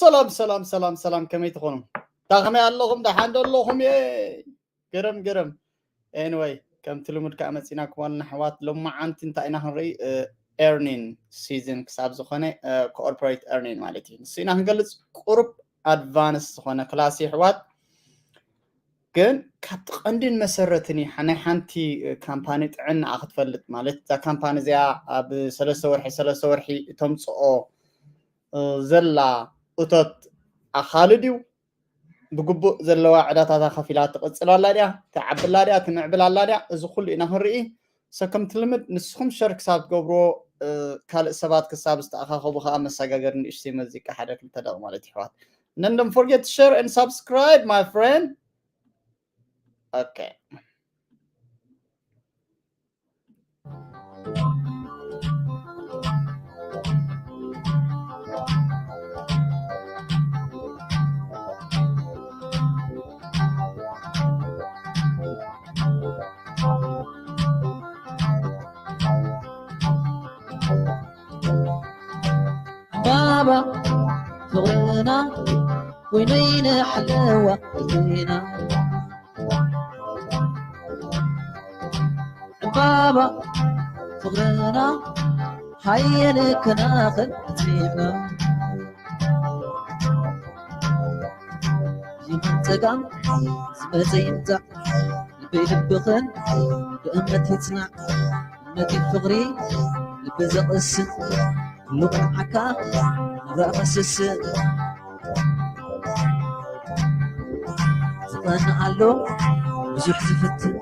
ሰላም ሰላም ሰላም ሰላም፣ ከመይ ትኾኑ? ዳኸመይ ኣለኹም? ደሓን ዶ ኣለኹም? የ ገረም ገረም። Anyway፣ ከምቲ ልሙድ ከዓ መፂናኩም ኣለና ኣሕዋት። ሎማዓንቲ እንታይ ኢና ክንርኢ? Earning season ክሳብ ዝኾነ፣ corporate earning ማለት እዩ። ንሱ ኢና ክንገልፅ። ቁሩብ advance ዝኾነ ክላስ እዩ ኣሕዋት። ግን ካብቲ ቀንድን መሰረትን እዩ። ናይ ሓንቲ ካምፓኒ ጥዕናኣ ክትፈልጥ ማለት፣ እዛ ካምፓኒ እዚኣ ኣብ ሰለስተ ወርሒ ሰለስተ ወርሒ እተምፅኦ ዘላ እቶት ኣኻሊ ድዩ? ብግቡእ ዘለዋ ዕዳታታ ከፊላ ትቕፅል ኣላ ድያ? ትዓብላ ድያ? ትምዕብል ኣላ ድያ? እዚ ኩሉ ኢና ክንርኢ። So ከምቲ ልምድ ንስኹም ሸር ክሳብ ትገብርዎ፣ ካልእ ሰባት ክሳብ ዝተኣኻኸቡ ከዓ መሰጋገሪ ንእሽተይ መዚቃ ሓደ ክልተ ደቂ ማለት ይሕዋት። And then don't forget to share and subscribe, my friend. Okay. ባባ ፍቕርና ወይነይ ንሓለዋ እዚና ዕምባባ ፍቕርና ሃየ ንከናኸን እዚና የማን ጸጋም ዝመጸ ይምጻእ ልበይ ልብኽን ብእምነት ይጽናዕ እምነት ፍቕሪ ልቢ ዘቕስን ኩሉ ቅንዓካ ንብራእ ፈስስን ዝቐንእ ኣሎ ብዙሕ ዝፍትን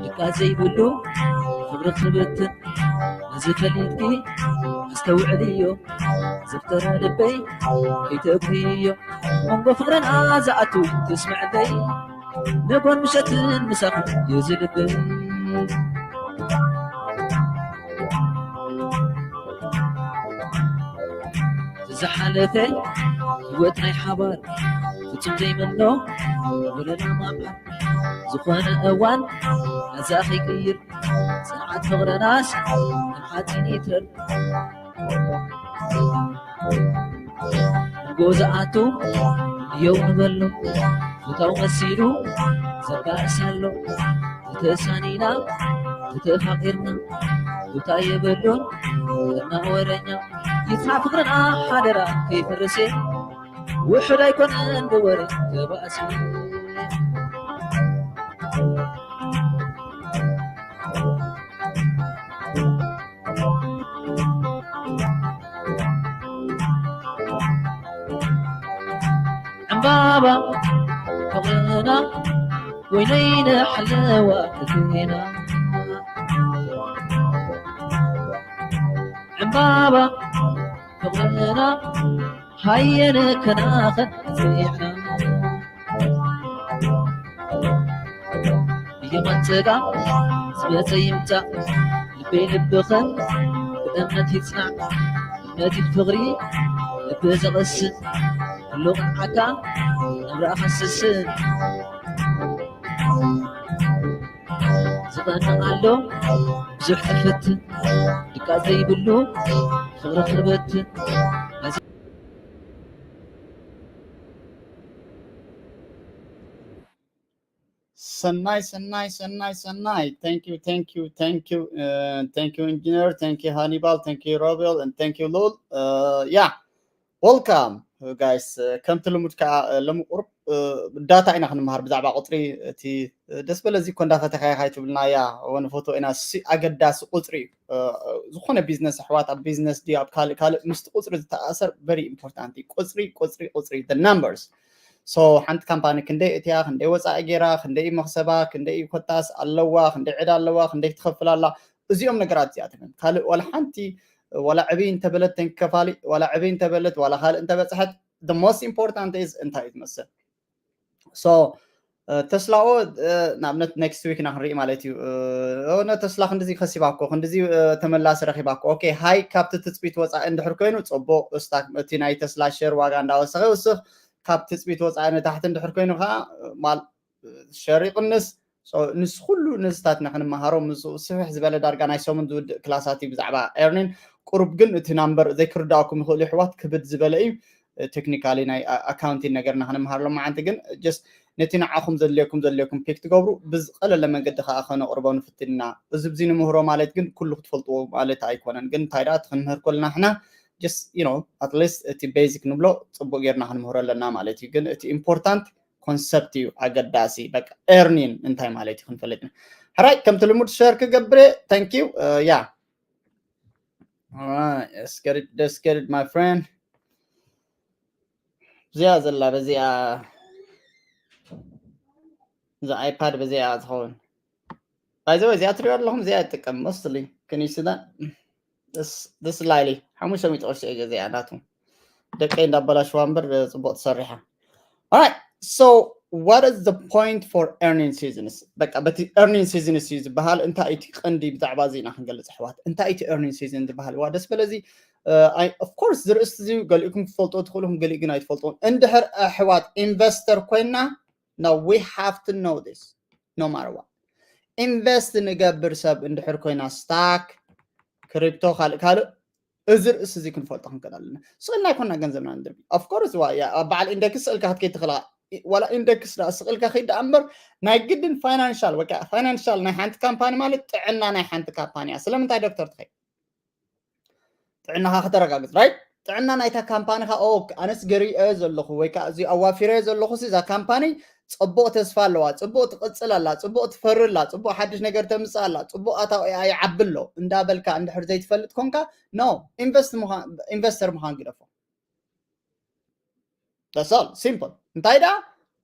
ድቃ ዘይብሉ ፍቕሪ ክብትን ነዚ ፈሊጥኪ ኣስተውዕልዮ ዘፍቀረ ልበይ ከይተእኩዮ መንጎ ፍቕርና ዝኣቱ ትስምዐለይ ንጎን ምሸትን ምሳኽን እዩ ዝልበይ ዝሓለፈ ህይወት ናይ ሓባር ፍጹም ዘይመኖ ወለና ማዕር ዝኾነ እዋን ናዛ ከይቅይር ጽንዓት ፍቕረናስ ከም ሓጺን ይትረር ንጎ ዝኣቱ እየው ንበሎ ፍታው መሲሉ ዘባእስ ኣሎ ተተሳኒና ተተፋቒርና ቦታ የበሎን እና ወረኛ ይጽናዕ ፍቕርና ሓደራ ከይፈርሴ ውሑድ ኣይኮነን ብወረ ተባእሲ ዕምባባ ፍቕርና ወይነይ ንሓለዋ እዚና ዕምባባ ፍቕርና ሃየ ንከናኸን እዚና ብየማን ጸጋም ዝመጸ ይምጻእ ልበይ ልብኽን ብእምነት ይጽናዕ እምነት ፍቕሪ ልቢ ዘቕስን ኩሉ ቅንዓካ ናብራ ከስስን ዝቐንእ ኣሎ ብዙሕ ትፍትን ድቃ ዘይብሉ ፍቕሪ ክበትን ሰናይ ሰናይ ሰናይ ሰናይ thank you thank you thank you thank you engineer thank you ሃኒባል thank you ሮቤል and thank you ሉል yeah welcome guys ከምቲ ልሙድ ከዓ ሎሚ ቁሩብ ዳታ ኢና ክንመሃር ብዛዕባ ቁፅሪ እቲ ደስ በለ እዚ እኮ እንዳፈተካያ ካይትብልና ያ ወንፎቶ ኢና ሲ ኣገዳሲ ቁፅሪ እዩ ዝኾነ ቢዝነስ ኣሕዋት ኣብ ቢዝነስ ድዩ ኣብ ካልእ ካልእ ምስቲ ቁፅሪ ዝተኣሰር very important እዩ ቁፅሪ ቁፅሪ ቁፅሪ the numbers so ሓንቲ ካምፓኒ ክንደይ እትያ ክንደይ ወፃኢ ገይራ ክንደይ መክሰባ ክንደይ ኮታስ ኣለዋ ክንደይ ዕዳ ኣለዋ ክንደይ ትኸፍል ኣላ እዚኦም ነገራት እዚኣትንን ካልእ ዋላ ሓንቲ ዋላ ዕብይ እንተበለት ተንከፋሊ ዋላ ዕብይ እንተበለት ዋላ ካልእ እንተበፅሐት the most important is እንታይ እዩ ዝመስል so ተስላኦ ንኣብነት next week ኢና ክንርኢ ማለት እዩ ነ ተስላ ክንዲዚ ከሲባ እኮ ክንዲዚ ተመላሲ ረኪባ እኮ okay ሃይ ካብቲ ትፅቢት ወፃኢ እንድሕር ኮይኑ ፅቡቅ ስታክ እቲ ናይ ተስላ ሸር ዋጋ እንዳወሰኸ ይውስኽ ካብ ትፅቢት ወፃኢ ንታሕቲ እንድሕር ኮይኑ ከዓ ማል ሸር ይቕንስ ንስ ኩሉ ነዚታት ኢና ክንመሃሮ ምስ ስፍሕ ዝበለ ዳርጋ ናይ ሰሙን ዝውድእ ክላሳት እዩ ብዛዕባ earning ቁሩብ ግን እቲ ናምበር ዘይክርዳእኩም ይኽእሉ ይሕዋት ክብድ ዝበለ እዩ technically ናይ accounting ነገርና ክንምሃር ሎማዓንቲ ግን just ነቲ ንዓኹም ዘድልየኩም ዘድልየኩም pick ትገብሩ ብዝቐለለ መንገዲ ከዓ ከነቕርቦ ንፍትን ኢና። እዚ ብዚ ንምህሮ ማለት ግን ኩሉ ክትፈልጥዎ ማለት ኣይኮነን። ግን እንታይ ደኣ እቲ ክንምህር ከለና ንሕና just you know at least እቲ basic ንብሎ ፅቡቅ ጌርና ክንምህሮ ኣለና ማለት እዩ። ግን እቲ important concept እዩ ኣገዳሲ። በቃ earning እንታይ ማለት እዩ ክንፈልጥ ኢና። ሕራይ ከምቲ ልሙድ share ክገብር እየ። Thank you. Yeah. All right, let's get it, let's get it, my friend. እዚኣ ዘላ በዚኣ እዛ iPad በዚኣ ትኸውን። By the way እዚኣ ትሪኦ ኣለኹም እዚኣ ይጥቀም mostly can you see that? This this ላይሊ ሓሙሽተ ሚእቲ ቅርሺ እየ ገዚኣ ናቱ ደቀይ እንዳበላሽዋ እምበር ጽቡቅ ትሰርሓ። All right, so what is the point for earning seasons? በቃ በቲ earning seasons እዩ ዝበሃል። እንታይ እቲ ቀንዲ ብዛዕባ እዚ ኢና ክንገልጽ ኣሕዋት። እንታይ እቲ earning season ዝበሃል? ዋ ደስ በለዚ። Of course ዝርእስቲ እዚ ገሊእኩም ትፈልጥዎ ትኽእሉ፣ ገሊእ ግን ኣይትፈልጥዎን። እንድሕር ኣሕዋት ኢንቨስተር ኮይና no we have to know this no matter what። ኢንቨስት ንገብር ሰብ እንድሕር ኮይና stock፣ crypto፣ ካልእ ካልእ እዚ ርእሲ እዚ ክንፈልጦ ክንክእል ኣለና። ስእልና ኣይኮና ገንዘብና ንድርቢ። Of course ዋ ያ ኣብ በዓል ኢንደክስ ስእልካ ክትከይድ ትኽእላ። ዋላ ኢንደክስ ዳ ስቕልካ ከይድ ደኣ እምበር ናይ ግድን ፋይናንሻል ወይ ከዓ ፋይናንሻል ናይ ሓንቲ ካምፓኒ ማለት ጥዕና ናይ ሓንቲ ካምፓኒ እያ። ስለምንታይ ዶክተር ትኸይድ? ጥዕናኻ ከተረጋግጽ right? ጥዕና ናይታ ካምፓኒኻ ኦ ኣነስ ገሪኦ ዘለኹ ወይ ከዓ እዚ ኣዋፊረ ዘለኹ እዛ ካምፓኒ ጽቡቕ ተስፋ ኣለዋ፣ ጽቡቕ ትቕጽል ኣላ፣ ጽቡቕ ትፈሪ ኣላ፣ ጽቡቕ ሓድሽ ነገር ተምጽእ ኣላ፣ ጽቡቕ ኣታዊ ይዓቢ ኣሎ እንዳበልካ እንድሕር ዘይትፈልጥ ኮንካ no ኢንቨስተር ምዃን ግደፎ። That's all simple። እንታይ ደኣ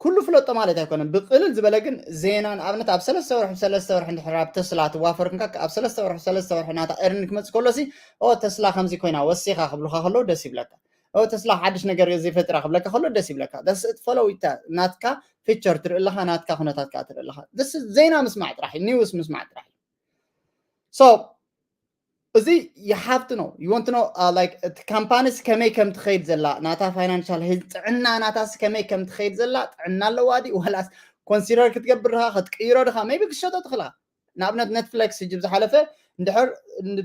ኩሉ ፍለጦ ማለት ኣይኮነን። ብቅልል ዝበለ ግን ዜና ንኣብነት ኣብ ሰለስተ ወርሒ ሰለስተ ወርሒ እንድሕር ኣብ ተስላ ትዋፈር ክንካ ኣብ ሰለስተ ወርሒ ሰለስተ ወርሒ ናታ earning ክመጽእ ከሎ ሲ ኦ ተስላ ከምዚ ኮይና ወሲኻ ክብሉካ ከለዉ ደስ ይብለካ። ኦ ተስላ ሓድሽ ነገር እዚ ፈጥራ ክብለካ ከሎ ደስ ይብለካ። That's it follow it ናትካ feature ትርኢ ኣለኻ ናትካ ኩነታት ከኣ ትርኢ ኣለኻ። This is ዜና ምስማዕ ጥራሕ እዩ news ምስማዕ ጥራሕ እዩ። So እዚ you have to know you want to know like እቲ ካምፓኒስ ከመይ ከም ትኸይድ ዘላ ናታ ፋይናንሻል ጥዕና ናታስ ከመይ ከም ትኸይድ ዘላ ጥዕና ኣለዋ ድዩ ዋላስ consider ክትገብር ድኻ ክትቅይሮ ድኻ maybe ክትሸጦ ትኽእላ ንኣብነት ኔትፍሊክስ ሕጂ ዝሓለፈ እንድሕር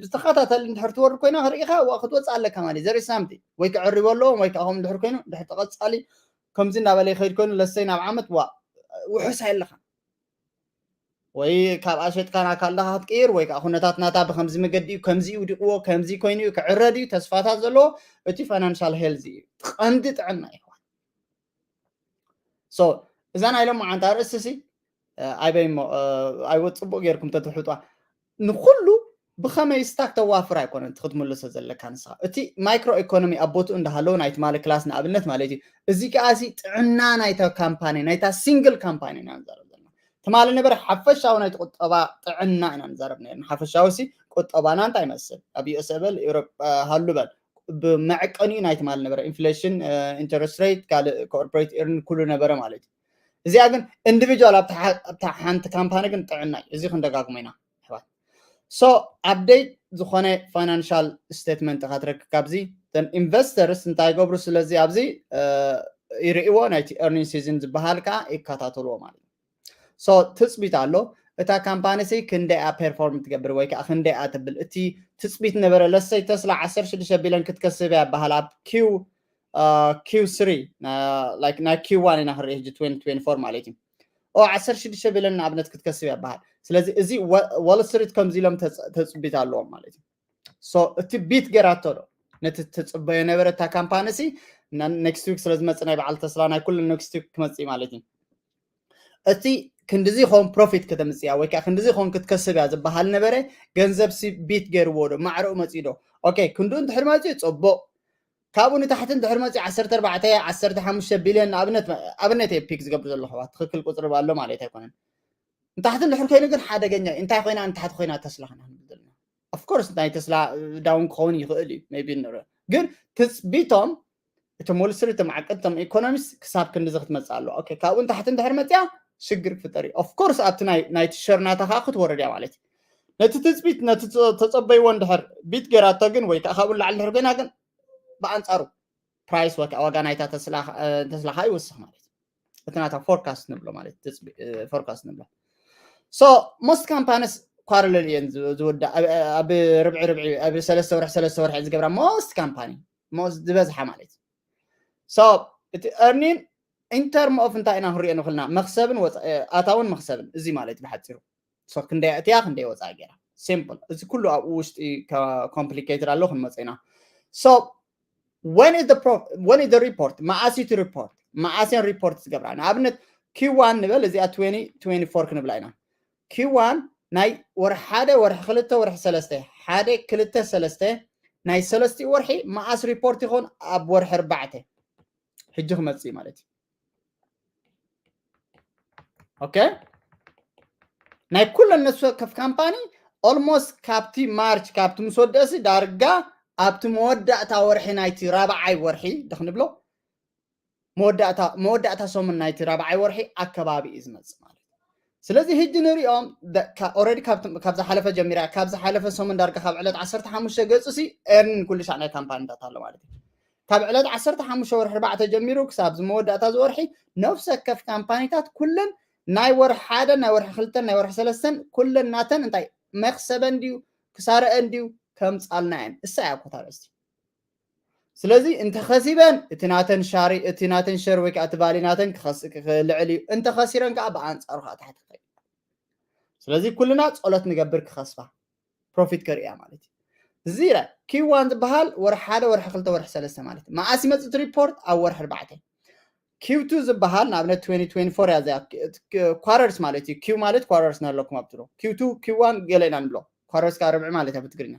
ብዝተኸታተል እንድሕር ትወርድ ኮይና ክርኢኻ ክትወፅእ ኣለካ ማለት ዘሪ ሳምቲ ወይ ክዕሪቦ ኣለዎም ወይ ከዓ ከም እንድሕር ኮይኑ እንድሕር ተቐፃሊ ከምዚ እናበለ ይኸይድ ኮይኑ ለሰይ ናብ ዓመት ዋ ውሑስ ኣይለኻ ወይ ካብ ኣሸጥካ ናካ ኣለካ ክትቅይር ወይ ከዓ ኩነታት ናታ ብከምዚ መገዲ እዩ ከምዚ እዩ ውዲቅዎ ከምዚ ኮይኑ እዩ ክዕረድ እዩ ተስፋታት ዘለዎ እቲ ፋይናንሻል ሄልዝ እዩ ቀንዲ ጥዕና ይኸውን so እዛ ናይ ሎማዓንቲ ኣርእስቲ ሲ ኣይበይ እሞ ኣይወ ፅቡቅ ጌርኩም ተትውሕጧ ንኩሉ ብኸመይ ስታክ ተዋፍር ኣይኮነን እቲ ክትምልሶ ዘለካ ንስኻ እቲ ማይክሮ ኢኮኖሚ ኣብ ቦትኡ እንዳሃለወ ናይ ትማሊ ክላስ ንኣብነት ማለት እዩ እዚ ከኣ ሲ ጥዕና ናይታ ካምፓኒ ናይታ ሲንግል ካምፓኒ ኢና ንዛረብ ዘለና ትማሊ ነበረ ሓፈሻዊ ናይ ቁጠባ ጥዕና ኢና ንዛረብ ነርና ሓፈሻዊ ሲ ቁጠባና እንታይ ይመስል ኣብ ዩኤስ በል ኤውሮጳ ሃሉ በል ብመዐቀኒኡ ናይ ትማሊ ነበረ ኢንፍሌሽን ኢንተረስት ሬት ካልእ ኮርፖሬት ኤርን ኩሉ ነበረ ማለት እዩ እዚኣ ግን ኢንዲቪጁዋል ኣብታ ሓንቲ ካምፓኒ ግን ጥዕና እዩ እዚ ክንደጋግሞ ኢና ኣሕዋት so update ዝኾነ ፋይናንሻል ስቴትመንት ኢኻ ትረክብ ካብዚ ኢንቨስተርስ እንታይ ይገብሩ ስለዚ ኣብዚ ይርእዎ ናይቲ earning season ዝበሃል ከዓ ይከታተልዎ ማለት እዩ so ትፅቢት ኣሎ እታ ካምፓኒ ሲ ክንደይ እያ ፐርፎርም ትገብር ወይ ከዓ ክንደይ እያ ትብል እቲ ትፅቢት ነበረ ለሰይ ተስላ ዓሰርተ ሽዱሽተ ቢልዮን ክትከስብ እያ በሃል ኣብ ኪው ኪው ስሪ ናይ ኪው ዋን ኢና ክንርኢ ሕጂ ትዌንቲ ትዌንቲ ፎር ማለት እዩ ኦ ዓሰርተ ሽዱሽተ ቢልዮን ንኣብነት ክትከስብ እያ በሃል ስለዚ እዚ ዋል ስትሪት ከምዚ ኢሎም ተፅቢት ኣለዎም ማለት እዩ so እቲ ቢት ገይራቶ ዶ ነቲ ትፅበዮ ነበረ እታ ካምፓኒ ሲ ኔክስት ዊክ ስለዝመፅእ ናይ በዓል ተስላ ናይ ኩሉ ኔክስት ዊክ ክመፅእ ማለት እዩ እቲ ክንድዚ ይኸውን ፕሮፊት ከተምፅያ ወይ ከዓ ክንድዚ ይኸውን ክትከስብ እያ ዝበሃል ነበረ ገንዘብ ሲ ቢት ገይርዎ ዶ ማዕረኡ መፅኡ ዶ ኦኬ ክንዱ እንድሕር መፅኡ ፅቡቅ ካብኡ ንታሕቲ እንድሕር መፅኡ ዓሰርተ ኣርባዕተ ዓሰርተ ሓሙሽተ ቢልዮን ኣብነት ኣብነት እየ ፒክ ዝገብር ዘለኹ ትክክል ቁፅሪ ኣሎ ማለት ኣይኮነን ንታሕቲ እንድሕር ኮይኑ ግን ሓደገኛ እዩ እንታይ ኮይና ንታሕቲ ኮይና ተስላ ክና ክንብል ዘለና of course ናይ ተስላ ዳውን ክኸውን ይኽእል እዩ maybe ንርኢ ግን ትፅቢቶም እቶም ወል ስትሪት እቶም ዓቀድቶም ኢኮኖሚስት ክሳብ ክንድዚ ክትመፅእ ኣለዋ okay ካብኡ ንታሕቲ እንድሕር መፅያ ሽግር ክፍጠር እዩ of course ኣብቲ ናይ ናይቲ ሸር ናታ ከዓ ክትወርድ እያ ማለት እዩ ነቲ ትፅቢት ነቲ ተፀበይዎ እንድሕር ቢት ገይራቶ ግን ወይ ከዓ ካብኡ ንላዕሊ እንድሕር ኮይና ግን ብኣንፃሩ ፕራይስ ወይ ከዓ ዋጋ ናይታ ተስላ ከዓ ይወስኽ ማለት እዩ እቲ ናታ ፎርካስት ንብሎ ማለት ፎርካስት ንብሎ so most companies quarterly እየን ዝውዳ ኣብ ርብዒ ርብዒ ኣብ ሰለስተ ወርሒ ሰለስተ ወርሒ ዝገብራ most company most ዝበዝሓ ማለት So እቲ earning in term of እንታይ ኢና ክንሪኦ ንኽእልና? መኽሰብን ኣታውን መኽሰብን፣ እዚ ማለት ብሓፂሩ። So ክንደይ ኣእትያ ክንደይ ወፃኢ ገይራ፣ simple። እዚ ኩሉ ኣብኡ ውሽጢ complicated ኣሎ፣ ክንመፀ ኢና። So when is the report? መዓስ እቲ report? መዓስን report ዝገብራ? ንኣብነት ኪዋን ንበል፣ እዚኣ twenty twenty-four ክንብላ ኢና። ኪዋን ናይ ወርሒ ሓደ፣ ወርሒ ክልተ፣ ወርሒ ሰለስተ፣ ሓደ ክልተ ሰለስተ፣ ናይ ሰለስቲኡ ወርሒ መዓስ report ይኾን? ኣብ ወርሒ ኣርባዕተ። ሕጂ ክመፅእ ማለት እዩ። ኦኬ፣ ናይ ኩለን ነፍሲ ወከፍ ካምፓኒ almost ካብቲ ማርች፣ ካብቲ ምስ ወደእሲ ዳርጋ ኣብቲ መወዳእታ ወርሒ ናይቲ ራብዓይ ወርሒ ደኽንብሎ፣ መወዳእታ ሰሙን ናይቲ ራብዓይ ወርሒ ኣከባቢ እዩ ዝመፅእ ማለት እዩ። ስለዚ ሕጂ ንሪኦም፣ ኦረዲ ካብ ዝሓለፈ ጀሚራ፣ ካብ ዝሓለፈ ሰሙን ዳርጋ ካብ ዕለት ዓሰርተ ሓሙሽተ ገፁ ሲ earning ኩሉ ሻዕ ናይ ካምፓኒታት ኣሎ ማለት እዩ። ካብ ዕለት ዓሰርተ ሓሙሽተ ወርሒ ኣርባዕተ ጀሚሩ ክሳብ ዝመወዳእታ ዝወርሒ ነፍሲ ወከፍ ካምፓኒታት ኩለን ናይ ወርሒ ሓደ፣ ናይ ወርሒ ክልተን ናይ ወርሒ ሰለስተን ኩለን ናተን እንታይ መኽሰበን ድዩ ክሳረአን ድዩ ከምፃልና እየን። እሳ እያ ኮታ ርእስቲ። ስለዚ እንተኸሲበን እቲ ናተን ሻሪ፣ እቲ ናተን ሸር ወይ ከዓ እቲ ቫሊ ናተን ክኸስ-፣ ክልዕል እዩ። እንተኸሲረን ከዓ ብኣንፃሩ ከዓ ታሕቲ ክኸይድ። ስለዚ ኩልና ፀሎት ንገብር ክኸስባ፣ ፕሮፊት ከርእያ ማለት እዩ። ዚረ ኪዋን ዝበሃል ወርሒ ሓደ፣ ወርሒ ክልተ፣ ወርሒ ሰለስተ ማለት እዩ። መዓስ ይመፅእ እቲ ሪፖርት? ኣብ ወርሒ ኣርባዕተ። ኪው ቱ ዝበሃል ንኣብነት twenty twenty-four እያ እዚኣ፣ ኳረርስ ማለት እዩ። ኪው ማለት ኳረርስ ንህለኩም ኣብ ትሮ፣ ኪው ቱ ኪው ዋን ገለ ኢና ንብሎ። ኳረርስ ከዓ ርብዒ ማለት እያ ብትግርኛ።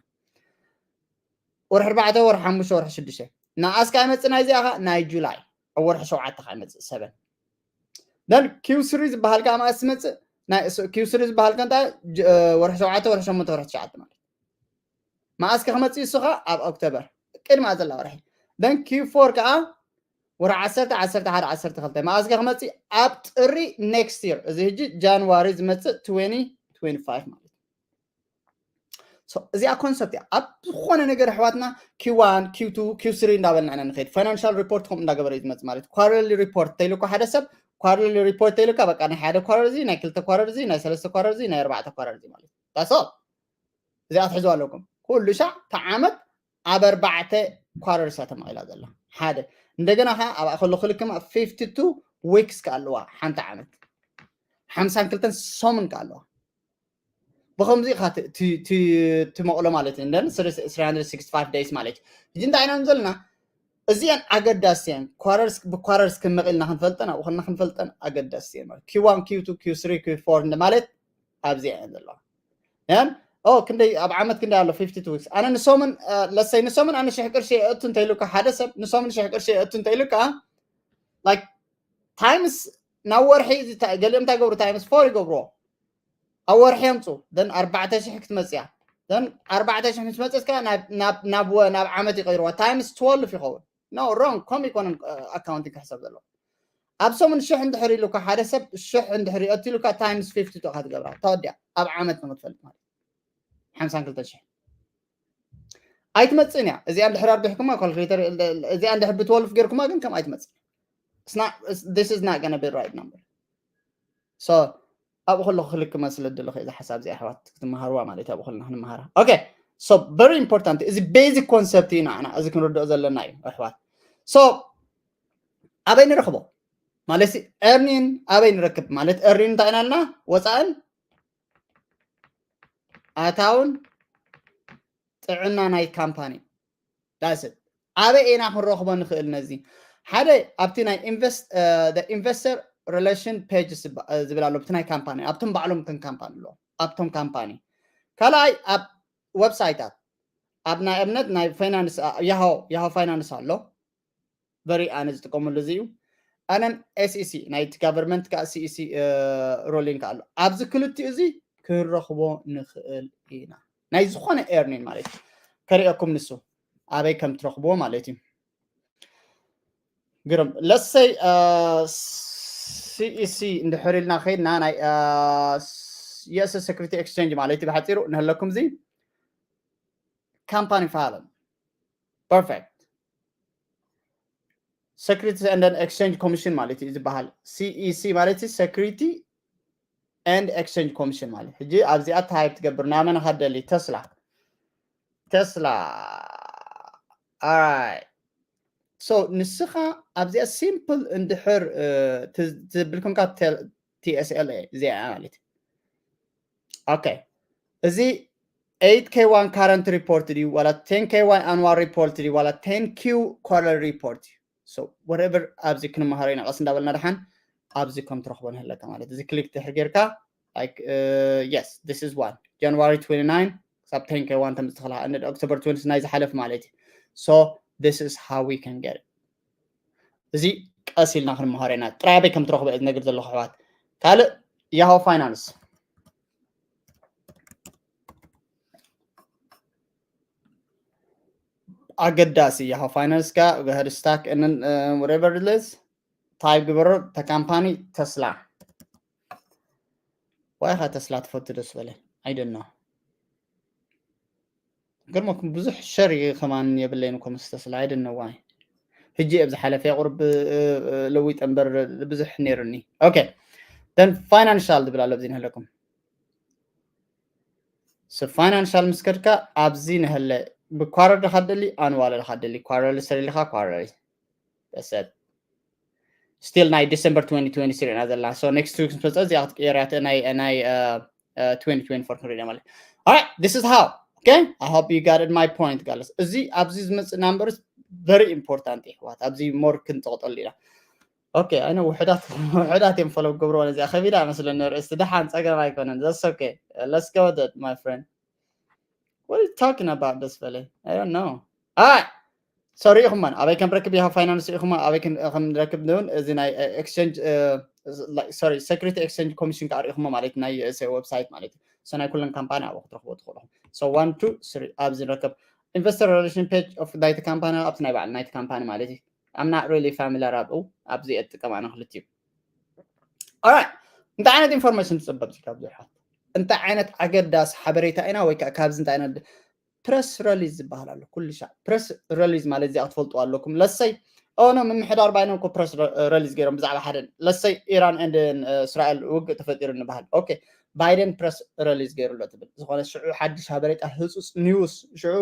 ወርሒ ኣርባዕተ፣ ወርሒ ሓሙሽተ፣ ወርሒ ሽዱሽተ። ንኣስ ከዓ ይመፅእ ናይ እዚኣ ከዓ ናይ ጁላይ ኣብ ወርሒ ሸውዓተ ከዓ ይመፅእ ሰበን። ደን ኪው ስሪ ዝበሃል ከዓ መዓስ ይመፅእ? ናይ ኪው ስሪ ዝበሃል ከ እንታይ? ወርሒ ሸውዓተ፣ ወርሒ ሸሞንተ፣ ወርሒ ትሽዓተ ማለት። መዓስ ከ ክመፅእ እሱ ከዓ ኣብ ኦክቶበር ቅድማ ዘላ ወርሒ። ደን ኪው ፎር ከዓ ወርሒ ዓሰርተ፣ ዓሰርተ ሓደ፣ ዓሰርተ ክልተ። መዓስ ከ ክመፅእ? ኣብ ጥሪ ኔክስት ይር፣ እዚ ሕጂ ጃንዋሪ ዝመፅእ twenty twenty-five ማለት። እዚኣ ኮንሰፕት እያ። ኣብ ዝኾነ ነገር ኣሕዋትና ኪው ዋን፣ ኪው ቱ፣ ኪው ስሪ እንዳበልና ኢና ንኸይድ። ፋይናንሻል ሪፖርት ከምኡ እንዳገበረ እዩ ዝመፅእ ማለት። ኳርተርሊ ሪፖርት ተይልኳ ሓደ ሰብ፣ ኳርተርሊ ሪፖርት ተይልካ በቃ ናይ ሓደ ኳርተር እዚ፣ ናይ ክልተ ኳርተር እዚ፣ ናይ ሰለስተ ኳርተር እዚ፣ ናይ ኣርባዕተ ኳርተር እዚ ማለት። ዳሶ እዚኣ ትሕዝዋ ኣለኩም። ኩሉ ሻዕ እቲ ዓመት ኣብ ኣርባዕተ ኳርተርስ እያ ተመቒላ ዘላ። ሓደ። እንደገና ኸዓ ኣብኣ ከሎ ክልክም fifty two weeks ከ ኣለዋ ሓንቲ ዓመት። ሓምሳን ክልተን ሰሙን ከ ኣለዋ። ብኸምዚ ኢኻ ትመቕሎ ማለት እዩ። እንደን three hundred sixty-five days ማለት እዩ። ሕጂ እንታይ ኢና ዘለና? እዚአን ኣገዳሲ እየን። ብኳረርስ ክንመቕ ኢልና ክንፈልጠን ኣብኡ ከልና ክንፈልጠን ኣገዳሲ እየን ማለት። ኪው ዋን፣ ኪው ቱ፣ ኪው ስሪ፣ ኪው ፎር ማለት ኣብዚኣ እየን ዘለዋ። ያን ኦ ክንደይ ኣብ ዓመት ክንደይ ኣሎ? fifty two weeks። ኣነ ንሶምን ለሰይ ንሶምን ኣነ ሽሕ ቅርሺ የእቱ እንተይሉካ፣ ሓደ ሰብ ንሶምን ሽሕ ቅርሺ የእቱ እንተይሉካ፣ like ታይምስ ናብ ወርሒ ገሊኦም እንታይ ገብሩ? ታይምስ ፎር ይገብርዎ። ኣብ ወርሒ የምፁ። ደን ኣርባዕተ ሽሕ ክትመፅያ። ደን ኣርባዕተ ሽሕ ምስ መፅት ከዓ ናብ ዓመት ይቀይርዋ። ታይምስ ትወልፍ ይኸውን። ኖ ሮንግ። ከምኡ ይኮነን ኣካውንቲንግ ክሕሰብ ዘለዎ። ኣብ ሰሙን ሽሕ እንድሕር ኢሉካ፣ ሓደ ሰብ ሽሕ እንድሕር ይእትሉካ፣ ታይምስ ፊፍቲ ቱ ኢኻ ትገብራ። ተወዲኣ ኣብ ዓመት ንክትፈልጥ ማለት ሓምሳን ክልተን ሽሕ ኣይትመፅእን እያ። እዚኣ እንድሕር ኣርቢሕኩማ ካልኩሌተር፣ እዚኣ እንድሕር ብትወልፍ ጌርኩማ ግን ከም ኣይትመፅእ። This is not gonna be right number. So ኣብኡ ከለኹ ክልክ መስለ ደለኹ እዚ ሓሳብ እዚ ኣሕዋት ክትመሃርዋ ማለት ኣብኡ ከለና ክንመሃራ። Okay, so very important። እዚ ቤዚክ ኮንሰፕት እዩ ንዓና እዚ ክንርድኦ ዘለና እዩ ኣሕዋት። So ኣበይ ንረኽቦ ማለት earning ኣበይ ንረክብ ማለት earning እንታይ ኢና ኢልና? ወፃእን ኣታውን ጥዕና ናይ ካምፓኒ። That's it። ኣበይ ኢና ክንረኽቦ ንኽእል ነዚ? ሓደ ኣብቲ ናይ ኢንቨስት ኢንቨስተር ሪሌሽን ፔጅ ዝብል ኣሎ፣ ብቲ ናይ ካምፓኒ ኣብቶም ባዕሎም እተን ካምፓኒ ኣለዎ ኣብቶም ካምፓኒ። ካልኣይ ኣብ ዌብሳይታት ኣብ ናይ እምነት ናይ ፋይናንስ ያሆ ያሆ ፋይናንስ ኣሎ። ቨሪ ኣነ ዝጥቀመሉ እዚ እዩ። ኣነን ኤስኢሲ ናይ ጋቨርንመንት ከዓ ሲኢሲ ሮሊንግ ኣሎ። ኣብዚ ክልቲኡ እዚ ክንረኽቦ ንኽእል ኢና። ናይ ዝኾነ earning ማለት እዩ። ከሪአኩም ንሱ ኣበይ ከም ትረኽብዎ ማለት እዩ። ግርም ለሰይ ሲኢሲ እንድሕር ኢልና ከይድና ናይ የእሰ ሴኩሪቲ ኤክስቼንጅ ማለት እዩ ብሓፂሩ ንህለኩም እዚ ካምፓኒ ፋይል perfect። Securities and Exchange Commission ማለት እዩ ዝበሃል። ሲኢሲ ማለት እዩ Security and Exchange Commission ማለት። ሕጂ ኣብዚኣ ታይፕ ትገብር ናመን ኻደሊ ተስላ ተስላ ኣይ So ንስኻ ኣብዚኣ simple እንድሕር ትብል ኮንካ፣ T S L A እዚኣ ማለት። Okay፣ እዚ eight K one current report ድዩ ዋላ ten K one annual report ድዩ ዋላ ten Q quarter report እዩ? So whatever ኣብዚ ክንመሃሮ ኢና። ቀስ እንዳበልና ደሓን ኣብዚ ከም ትረኽቦ ንህለካ ማለት። እዚ click ድሕር ጌርካ፣ like, yes, this is one, January twenty-nine ክሳብ ten K one ተምጽእ ትኽእላ፣ and October twenty ናይ ዝሓለፍ ማለት እዩ። So this is how we can get it። እዚ ቀስ ኢልና ክንመሃሮ ኢና። ጥራይ ኣበይ ከም ትረኽቦ እየ ዝነግር ዘለኹ ኣሕዋት። ካልእ Yahoo Finance ኣገዳሲ። Yahoo Finance ካ go ahead, stock and whatever it is፣ type ግበሮ። እታ ካምፓኒ ተስላ። ዋይ ኻ ተስላ ትፈቱ ደስ በለ። I don't know። ገርመኩም ብዙሕ share ከማን የብለይን እኮ ምስ ተስላ። I don't know why። ሕጂ ኣብ ዝሓለፈ ቁርብ ለዊጠ እምበር ብዙሕ ነይሩኒ። Okay፣ then financial ዝብል ኣሎ ኣብዚ ንህለኩም። So financial ምስ ከድካ ኣብዚ ንህለ ብ quarter ድኻ ደሊ፣ annual ድኻ ደሊ። Quarterly ስለ ኢልካ quarterly። That's it። Still ናይ December twenty twenty-three ኢና ዘለና። So next week ምስ መጸ እዚኣ ክትቅየር እያ፣ እቲ ናይ ናይ twenty twenty-four ክንርኢ ማለት። Alright, this is how. Okay, I hope you got it, my point guys። እዚ ኣብዚ ዝመጽእ number is very important ኣሕዋት። ኣብዚ more ክንጠቕጠሉ ኢና። Okay፣ I know ውሕዳት ውሕዳት እዮም follow ክገብርዎ። ነዚኣ ከቢዳ መስለኒ ርእስቲ። ደሓን፣ ጸገም ኣይኮነን። That's okay. Let's go with it, my friend. What are you talking about ደስ በለ? I don't know. Alright, so ርኢኹማ ኣበይ ከም ረክብ Yahoo Finance፣ ርኢኹማ ኣበይ ከም ከም ረክብ ውን። እዚ ናይ exchange፣ sorry፣ Security Exchange Commission ከዓ ርኢኹማ ማለት ናይ website ማለት እዩ። So ናይ ኩለን ካምፓኒ ኣብኡ ክትረኽቦ ትኽእሉ። So one, two, three ኣብዚ ንረከብ። Investor relation page of ናይቲ ካምፓኒ ኣብቲ ናይ ባዕሉ ናይቲ ካምፓኒ ማለት እዩ። I'm not really familiar ኣብኡ፣ ኣብዚ እየ ዝጥቀም ኣነ ክልቲኡ። Alright፣ እንታይ ዓይነት information ትጽበብ ካብ ብዙሓት? እንታይ ዓይነት ኣገዳሲ ሓበሬታ ኢና ወይ ከዓ ካብዚ እንታይ ዓይነት press release ዝበሃል ኣሎ? ኩሉ ሻዕ press release ማለት እዚኣ ክትፈልጡ ኣለኩም። ለሰይ ኦኖ ምምሕዳር ባይደን እኮ press release ገይሮም ብዛዕባ ሓደ፣ ለሰይ ኢራን and እስራኤል ውግእ ተፈጢሩ ንበሃል። Okay፣ ባይደን press release ገይሩ ኣሎ ትብል። ዝኾነ ሽዑ ሓድሽ ሓበሬታ፣ ህጹጽ news፣ ሽዑ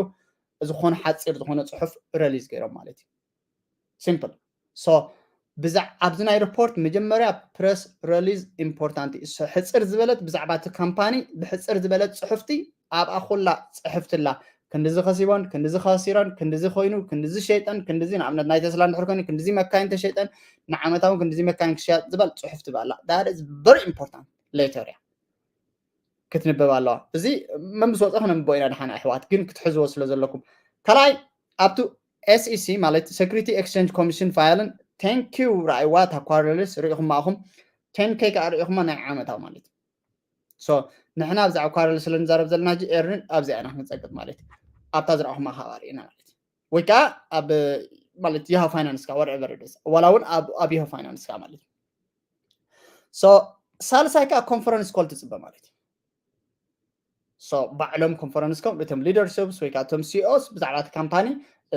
ዝኾነ ሓጺር ዝኾነ ጽሑፍ release ገይሮም ማለት እዩ። Simple። So ብዛዕ ኣብዚ ናይ report መጀመርያ press release important እዩ። So ሕጽር ዝበለት ብዛዕባ እቲ ካምፓኒ ብሕጽር ዝበለት ጽሑፍቲ ኣብኣ ኩላ ጽሕፍትላ። ክንድዚ ከሲቦን፣ ክንድዚ ከሲረን፣ ክንድዚ ኮይኑ፣ ክንድዚ ሸይጠን፣ ክንድዚ ንኣብነት ናይ ተስላ እንድሕር ኮይኑ ክንድዚ መካይን ተሸይጠን፣ ንዓመታውን ክንድዚ መካይን ክሽያጥ ዝበል ጽሑፍቲ ባላ። That is very important letter እያ። ክትንበብ ኣለዋ። እዚ መምስ ወፀ ክነንብቦ ኢና ደሓን ኣሕዋት፣ ግን ክትሕዝዎ ስለ ዘለኩም። ካልኣይ ኣብቲ S E C ማለት Security Exchange Commission file ን ten Q ርኣይዋ፣ እታ quarterly ርኢኹማ ኢኹም፣ ten K ከዓ ርኢኹማ ናይ ዓመታዊ ማለት እዩ። So ንሕና ብዛዕባ quarterly ስለ ንዛረብ ዘለና ሕጂ ኤርኒ ኣብዚኣ ኢና ክንፀቅጥ ማለት እዩ። ኣብታ ዝረኣኹማ ከባቢ ኢና ማለት እዩ። ወይ ከዓ ኣብ ማለት Yahoo Finance ካ whatever it is፣ ዋላ እውን ኣብ ኣብ Yahoo Finance ካ ማለት እዩ። So ሳልሳይ ከዓ conference call ትፅበ ማለት እዩ። So ባዕሎም conference call እቶም leaderships ወይ ከዓ እቶም C E Os ብዛዕባ እቲ ካምፓኒ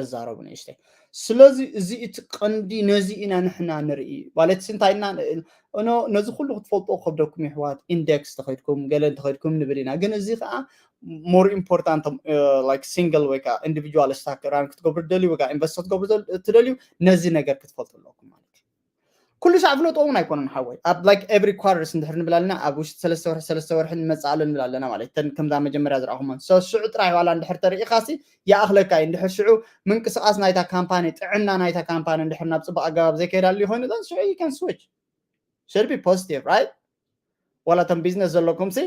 እዛረቡ ንእሽተይ። ስለዚ እዚ እቲ ቀንዲ ነዚ ኢና ንሕና ንርኢ ማለት እንታይ ኢና እኖ ነዚ ኩሉ ክትፈልጡ ከብደኩም ይሕዋት፣ index ተኸድኩም ገለ እንተኸድኩም ንብል ኢና። ግን እዚ ከዓ more important like single ወይ ከዓ individual stock run ክትገብሩ ትደልዩ ወይ ከዓ invest ክትገብሩ ትደልዩ፣ ነዚ ነገር ክትፈልጡ ኣለኩም ማለት እዩ። ኩሉ ሻዕ ፍለጦ እውን ኣይኮነን ሓወይ። ኣብ like every quarters እንድሕር ንብል ኣለና፣ ኣብ ውሽጢ ሰለስተ ወርሒ ሰለስተ ወርሒ ንመፅእ ኣሎ ንብል ኣለና ማለት እተን ከምዛ መጀመርያ ዝረኣኹመን። So ሽዑ ጥራይ ዋላ እንድሕር ተርኢኻሲ ይኣኽለካ እዩ። እንድሕር ሽዑ ምንቅስቃስ ናይታ ካምፓኒ፣ ጥዕና ናይታ ካምፓኒ እንድሕር ናብ ፅቡቅ ኣገባብ ዘይከይዳሉ ይኾይኑ፣ then ሽዑ you can switch። Should be positive, right? ዋላ እቶም ቢዝነስ ዘለኩም ሲ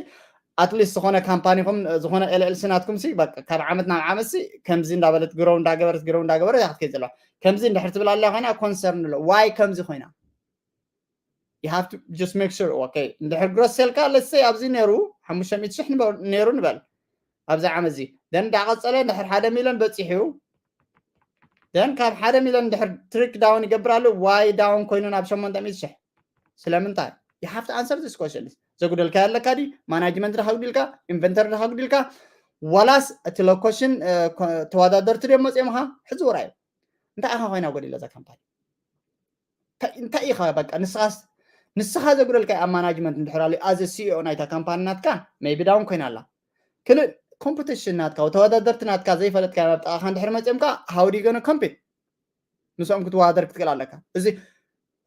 at least ዝኾነ ካምፓኒኹም ዝኾነ L L C ናትኩም ሲ በቃ ካብ ዓመት ናብ ዓመት ሲ ከምዚ እንዳበለት ግሮው እንዳገበረት ግሮው እንዳገበረት እያ ክትከይድ ዘለዋ። ከምዚ እንድሕር ትብል ኣላ ኮይና concern ኣሎ። Why ከምዚ ኮይና? You have to just make sure, okay፣ እንድሕር ግሮስ ሴልካ let's say ኣብዚ ነይሩ ሓሙሽተ ሚእቲ ሽሕ ንበ- ነይሩ ንበል ኣብዚ ዓመት እዚ፣ then እንዳቐጸለ እንድሕር ሓደ ሚልዮን በጺሑ፣ then ካብ ሓደ ሚልዮን እንድሕር trick down ይገብር ኣሎ፣ why down ኮይኑ ናብ ሸሞንተ ሚእቲ ሽሕ? ስለምንታይ? You have to answer this question። ዘጉደልካ ኣለካ ዲ? ማናጅመንት ድኻ ጉዲልካ? ኢንቨንተሪ ድኻ ጉዲልካ? ዋላስ እቲ ሎኮሽን ተወዳደርቲ ድዮም መፅኦም ኢኻ? ሕዚ ውራዩ እንታይ ኢኻ ኮይና ጎዲላ እዛ ካምፓኒ? እንታይ ኢኻ በቃ ንስኻስ ንስኻ ዘጉደልካ ኣብ ማናጅመንት እንድሕር ኣሎ፣ as a C E O ናይታ ካምፓኒ ናትካ maybe down ኮይና ኣላ። ክልእ ኮምፒቲሽን ናትካ፣ ተወዳደርቲ ናትካ ዘይፈለጥካ ኣብ ጥቓኻ እንድሕር መፅኦምካ፣ how do you gonna compete? ምስኦም ክትወዳደር ክትክእል ኣለካ። እዚ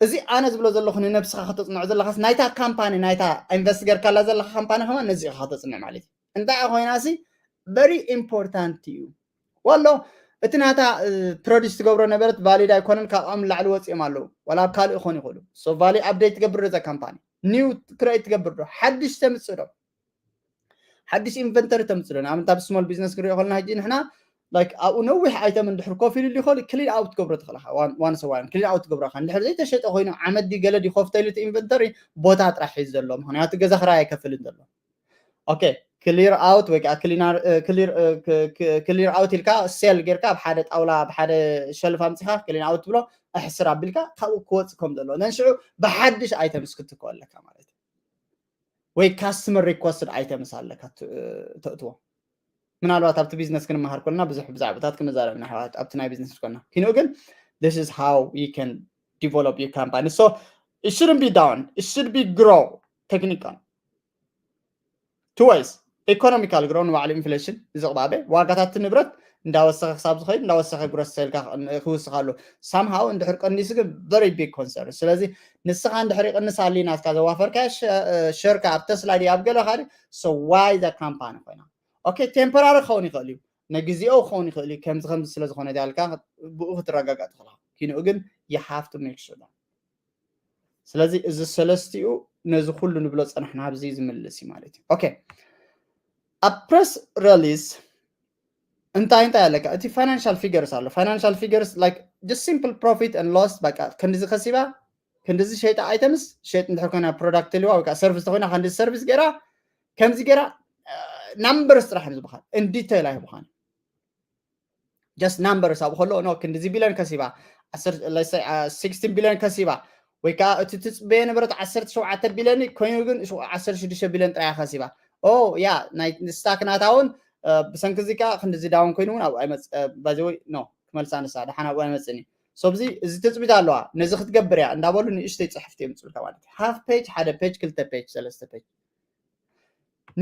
እዚ ኣነ ዝብሎ ዘለኹ ንነብስኻ ከተፅንዖ ዘለኻስ ናይታ ካምፓኒ ናይታ ኢንቨስት ገርካላ ዘለኻ ካምፓኒ ከማን ነዚ ኢኻ ከተፅንዕ ማለት እዩ። እንታይ ኮይና ሲ very important እዩ። ዋሎ እቲ ናታ ፕሮዲስ ትገብሮ ነበረት ቫሊድ ኣይኮነን፣ ካብኦም ላዕሊ ወፂኦም ኣለዉ። ዋላ ኣብ ካልእ ይኾኑ ይኽእሉ። So ቫሊ ኣፕዴት ትገብር እዛ ካምፓኒ ኒው ክሬት ትገብር ዶ ሓድሽ ተምፅእ ዶ ሓድሽ ኢንቨንተሪ ተምፅእ ዶ ንኣብነት ኣብ ስሞል ቢዝነስ ክንሪኦ ከለና ሕጂ ንሕና like ኣብኡ ነዊሕ ኣይተም እንድሕር ኮፍ ኢሉ ይኽእል ክሊን ኣውት ትገብሮ ትኽእልካ ዋን ሰዋን ክሊን ኣውት ትገብረካ እንድሕር ዘይተሸጠ ኮይኑ ዓመት ዲ ገለ ዲ ኮፍተ ኢሉ እቲ ኢንቨንተሪ ቦታ ጥራሕ ሒዝ ዘሎ ምክንያቱ ገዛ ክራይ ኣይከፍልን ዘሎ ኦኬ ክሊር ኣውት ወይ ከዓ ክሊር ኣውት ኢልካ ሴል ጌርካ ኣብ ሓደ ጣውላ ኣብ ሓደ ሸልፍ ኣምፅካ ክሊን ኣውት ትብሎ ኣሕስር ኣቢልካ ካብኡ ክወፅእ ከም ዘሎ ነንሽዑ ብሓድሽ ኣይተምስ ክትከው ኣለካ ማለት እዩ ወይ ካስተመር ሪኮስትድ ኣይተምስ ኣለካ ተእትዎ ምናልባት ኣብቲ ቢዝነስ ክንመሃር ኮልና ብዙሕ ብዛዕባታት ክንዛረብ ንሕዋት ኣብቲ ናይ ቢዝነስ ኮና ኪንኡ ግን this is how you can develop your company so it shouldn't be down it should be grow technical two ways economical grow ንባዕሉ ኢንፍሌሽን ዝቕባበ ዋጋታት ንብረት እንዳወሰኸ ክሳብ ዝኸይድ እንዳወሰኸ ግሮስ ሴልካ ክውስኻሉ ሳምሃው እንድሕር ቀኒሱ ግን very big concern ስለዚ ንስኻ እንድሕር ይቕንስ ኣሊ ናትካ ዘዋፈርካ ሸርካ ኣብ ተስላ ድዩ ኣብ ገለ ካልእ so why the company ኮይና okay temporary ክኸውን ይኽእል እዩ ነግዜኡ ክኸውን ይኽእል እዩ ከምዚ ከምዚ ስለ ዝኾነ ዳልካ ብኡ ክትረጋጋእ ትኽእልካ ኪንኡ ግን you have to make sure ስለዚ እዚ ሰለስቲኡ ነዚ ኩሉ ንብሎ ፀናሕና ኣብዚ ዝምልስ እዩ ማለት እዩ okay ኣብ press release እንታይ እንታይ ኣለካ እቲ financial figures ኣሎ financial figures like just simple profit and loss በቃ ክንድዚ ከሲባ ክንድዚ ሸይጣ items ሸይጥ እንድሕር ኮይና product ልዋ ወይ ከዓ service ተኮይና ክንድዚ service ገይራ ከምዚ ገይራ numbers ጥራሕ እዮም ዝበሃል in detail ኣይብኻን just numbers ኣብኡ ከሎ no ክንድዚ ቢለን ከሲባ sixteen ቢለን ከሲባ ወይ ከዓ እቲ ትፅበየ ነበረት ዓሰርተ ሸውዓተ ቢለን ኮይኑ ግን ዓሰርተ ሽዱሽተ ቢለን ጥራያ ከሲባ ኦ ያ ናይ ስታክ ናታ እውን ብሰንኪ እዚ ከዓ ክንድዚ ዳውን ኮይኑ እውን ኣብኡ ኣይመፅ ባዘወይ no ክመልሳ ንሳ ደሓን ኣብኡ ኣይመፅን እዩ ሶብዚ እዚ ትፅቢት ኣለዋ ነዚ ክትገብር እያ እንዳበሉ ንእሽተይ ፅሕፍቲ የምፅሉካ ማለት እዩ half page ሓደ page ክልተ page ሰለስተ page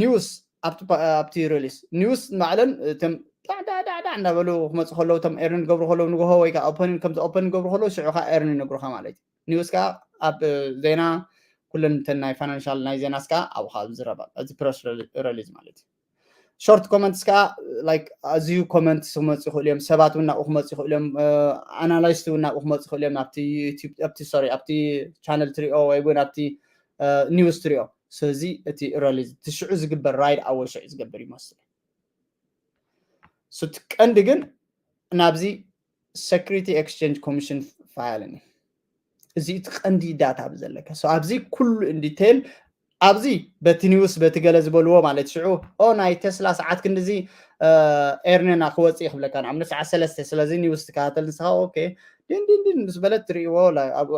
news ኣብቲ release news ባዕለን እቶም ዳዕዳዕዳዕዳ እንዳበሉ ክመፁ ከለዉ እቶም earn ገብሩ ከለዉ ንግሆ ወይ ከዓ opening ከምዚ opening ገብሩ ከለዉ ሽዑ ከዓ earn ይነግሩካ ማለት እዩ news ከዓ ኣብ ዜና ኩለን እተን ናይ financial ናይ ዜናስ ከዓ ኣብኡ ከዓ ዝረባ እዚ press release ማለት እዩ short comments ከዓ like ኣዝዩ comment ክመፁ ይኽእሉ እዮም ሰባት እውን ናብኡ ክመፁ ይኽእሉ እዮም analyst እውን ናብኡ ክመፁ ይኽእሉ እዮም ኣብቲ sorry ኣብቲ channel ትሪኦ ወይ እውን ኣብቲ news ትሪኦ ስለዚ እቲ release እቲ ሽዑ ዝግበር ride ኣወ ሽዑ ዝገብር ይመስል እቲ ቀንዲ ግን ናብዚ Security Exchange Commission filing እዚ እቲ ቀንዲ data ዘለካ ኣብዚ ኩሉ in detail ኣብዚ በቲ news በቲ ገለ ዝበልዎ ማለት ሽዑ ኦ ናይ ተስላ ሰዓት ክንድዚ earn ና ክወፅእ ክብለካ ንኣብነት ሰዓት ሰለስተ ስለዚ news ትከታተል ንስኻ okay ድን ድን ድን ምስ በለት ትርእይዎ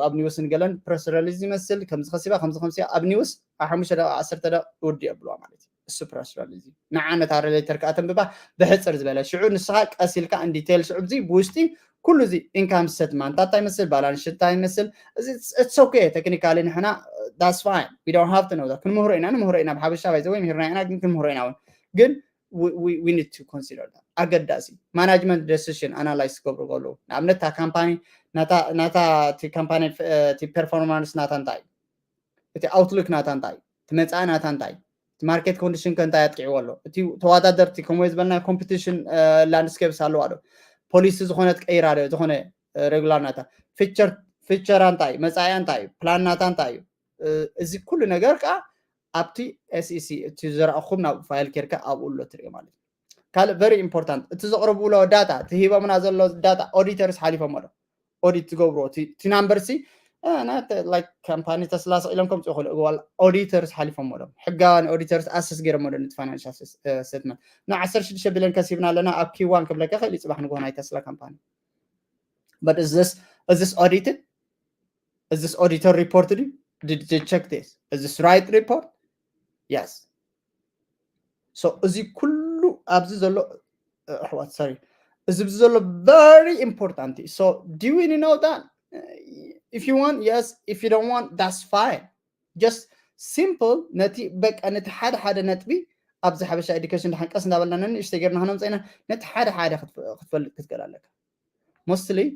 ኣብ news ንገለን press release ይመስል ከምዚ ከሲባ ከምዚ ከምሲ ኣብ news ኣብ ሓሙሽተ ደቂቃ ዓሰርተ ደቂቃ ውዲ የብልዋ ማለት እዩ እሱ press release እዩ ንዓ ነታ relator ከዓ ተንብባ ብሕፅር ዝበለ ሽዑ ንስኻ ቀስ ኢልካ in detail ሽዑ እዚ ብውሽጢ ኩሉ እዚ income statement እንታይ ይመስል balance እንታይ ይመስል it's okay technically ንሕና that's fine we don't have to know ክንምህሮ ኢና ንምህሮ ኢና ብሓበሻ ባይዘ ወይ ምህርና ኢና ግን ክንምህሮ ኢና እውን ግን we need to consider ኣገዳሲ management decision analyze ክገብሩ ከለዉ ንኣብነት እታ ካምፓኒ ናታ እቲ ካምፓኒ እቲ performance ናታ እንታይ እዩ እቲ outlook ናታ እንታይ እዩ እቲ መፃኢ ናታ እንታይ እዩ እቲ market condition ከ እንታይ ኣጥቂዕዎ ኣሎ እቲ ተወዳደርቲ ከምኡ ዝበልና competition landscape ኣለዋ ዶ policy ዝኾነ ትቀይራ ዶ ዝኾነ regular ናታ feature ኣንታይ መፃኢያ እንታይ እዩ plan ናታ እንታይ እዩ እዚ ኩሉ ነገር ከዓ ኣብቲ SEC እቲ ዘረኣኹም ናብ file ኬድካ ኣብኡ ኣሎ ትሪኦ ማለት እዩ ካልእ very important እቲ ዘቕርብዎ data እቲ ሂቦምና ዘሎ data auditors ሓሊፎሞ ዶ audit ትገብርዎ እቲ number ሲ company ተስላ ስቕ ኢሎም ከምፅኡ ይኽእሉ እዋል auditors ሓሊፎሞ ዶ ሕጋውያን auditors assess ገይሮሞ ዶ ነቲ financial statement ን ዓሰርተ ሽዱሽተ ቢልዮን ከሲብና ኣለና ኣብ Q one ክብለካ ይኽእል እዩ ፅባሕ ንግሆ ናይ ተስላ company but is this is this audited is this auditor report ድዩ did they check this is this right report yes so እዚ ኩሉ ኣብዚ ዘሎ ኣሕዋት sorry እዚ ኣብዚ ዘሎ very important so do you know that if you want yes if you don't want that's fine just simple ነቲ በቃ ነቲ ሓደ ሓደ ነጥቢ ኣብዚ ሓበሻ education ድሓን ቀስ እንዳበልና ነንእሽተይ ጌርና ክነምፀ ኢና ነቲ ሓደ ሓደ ክትፈልጥ ክትክእል ኣለካ mostly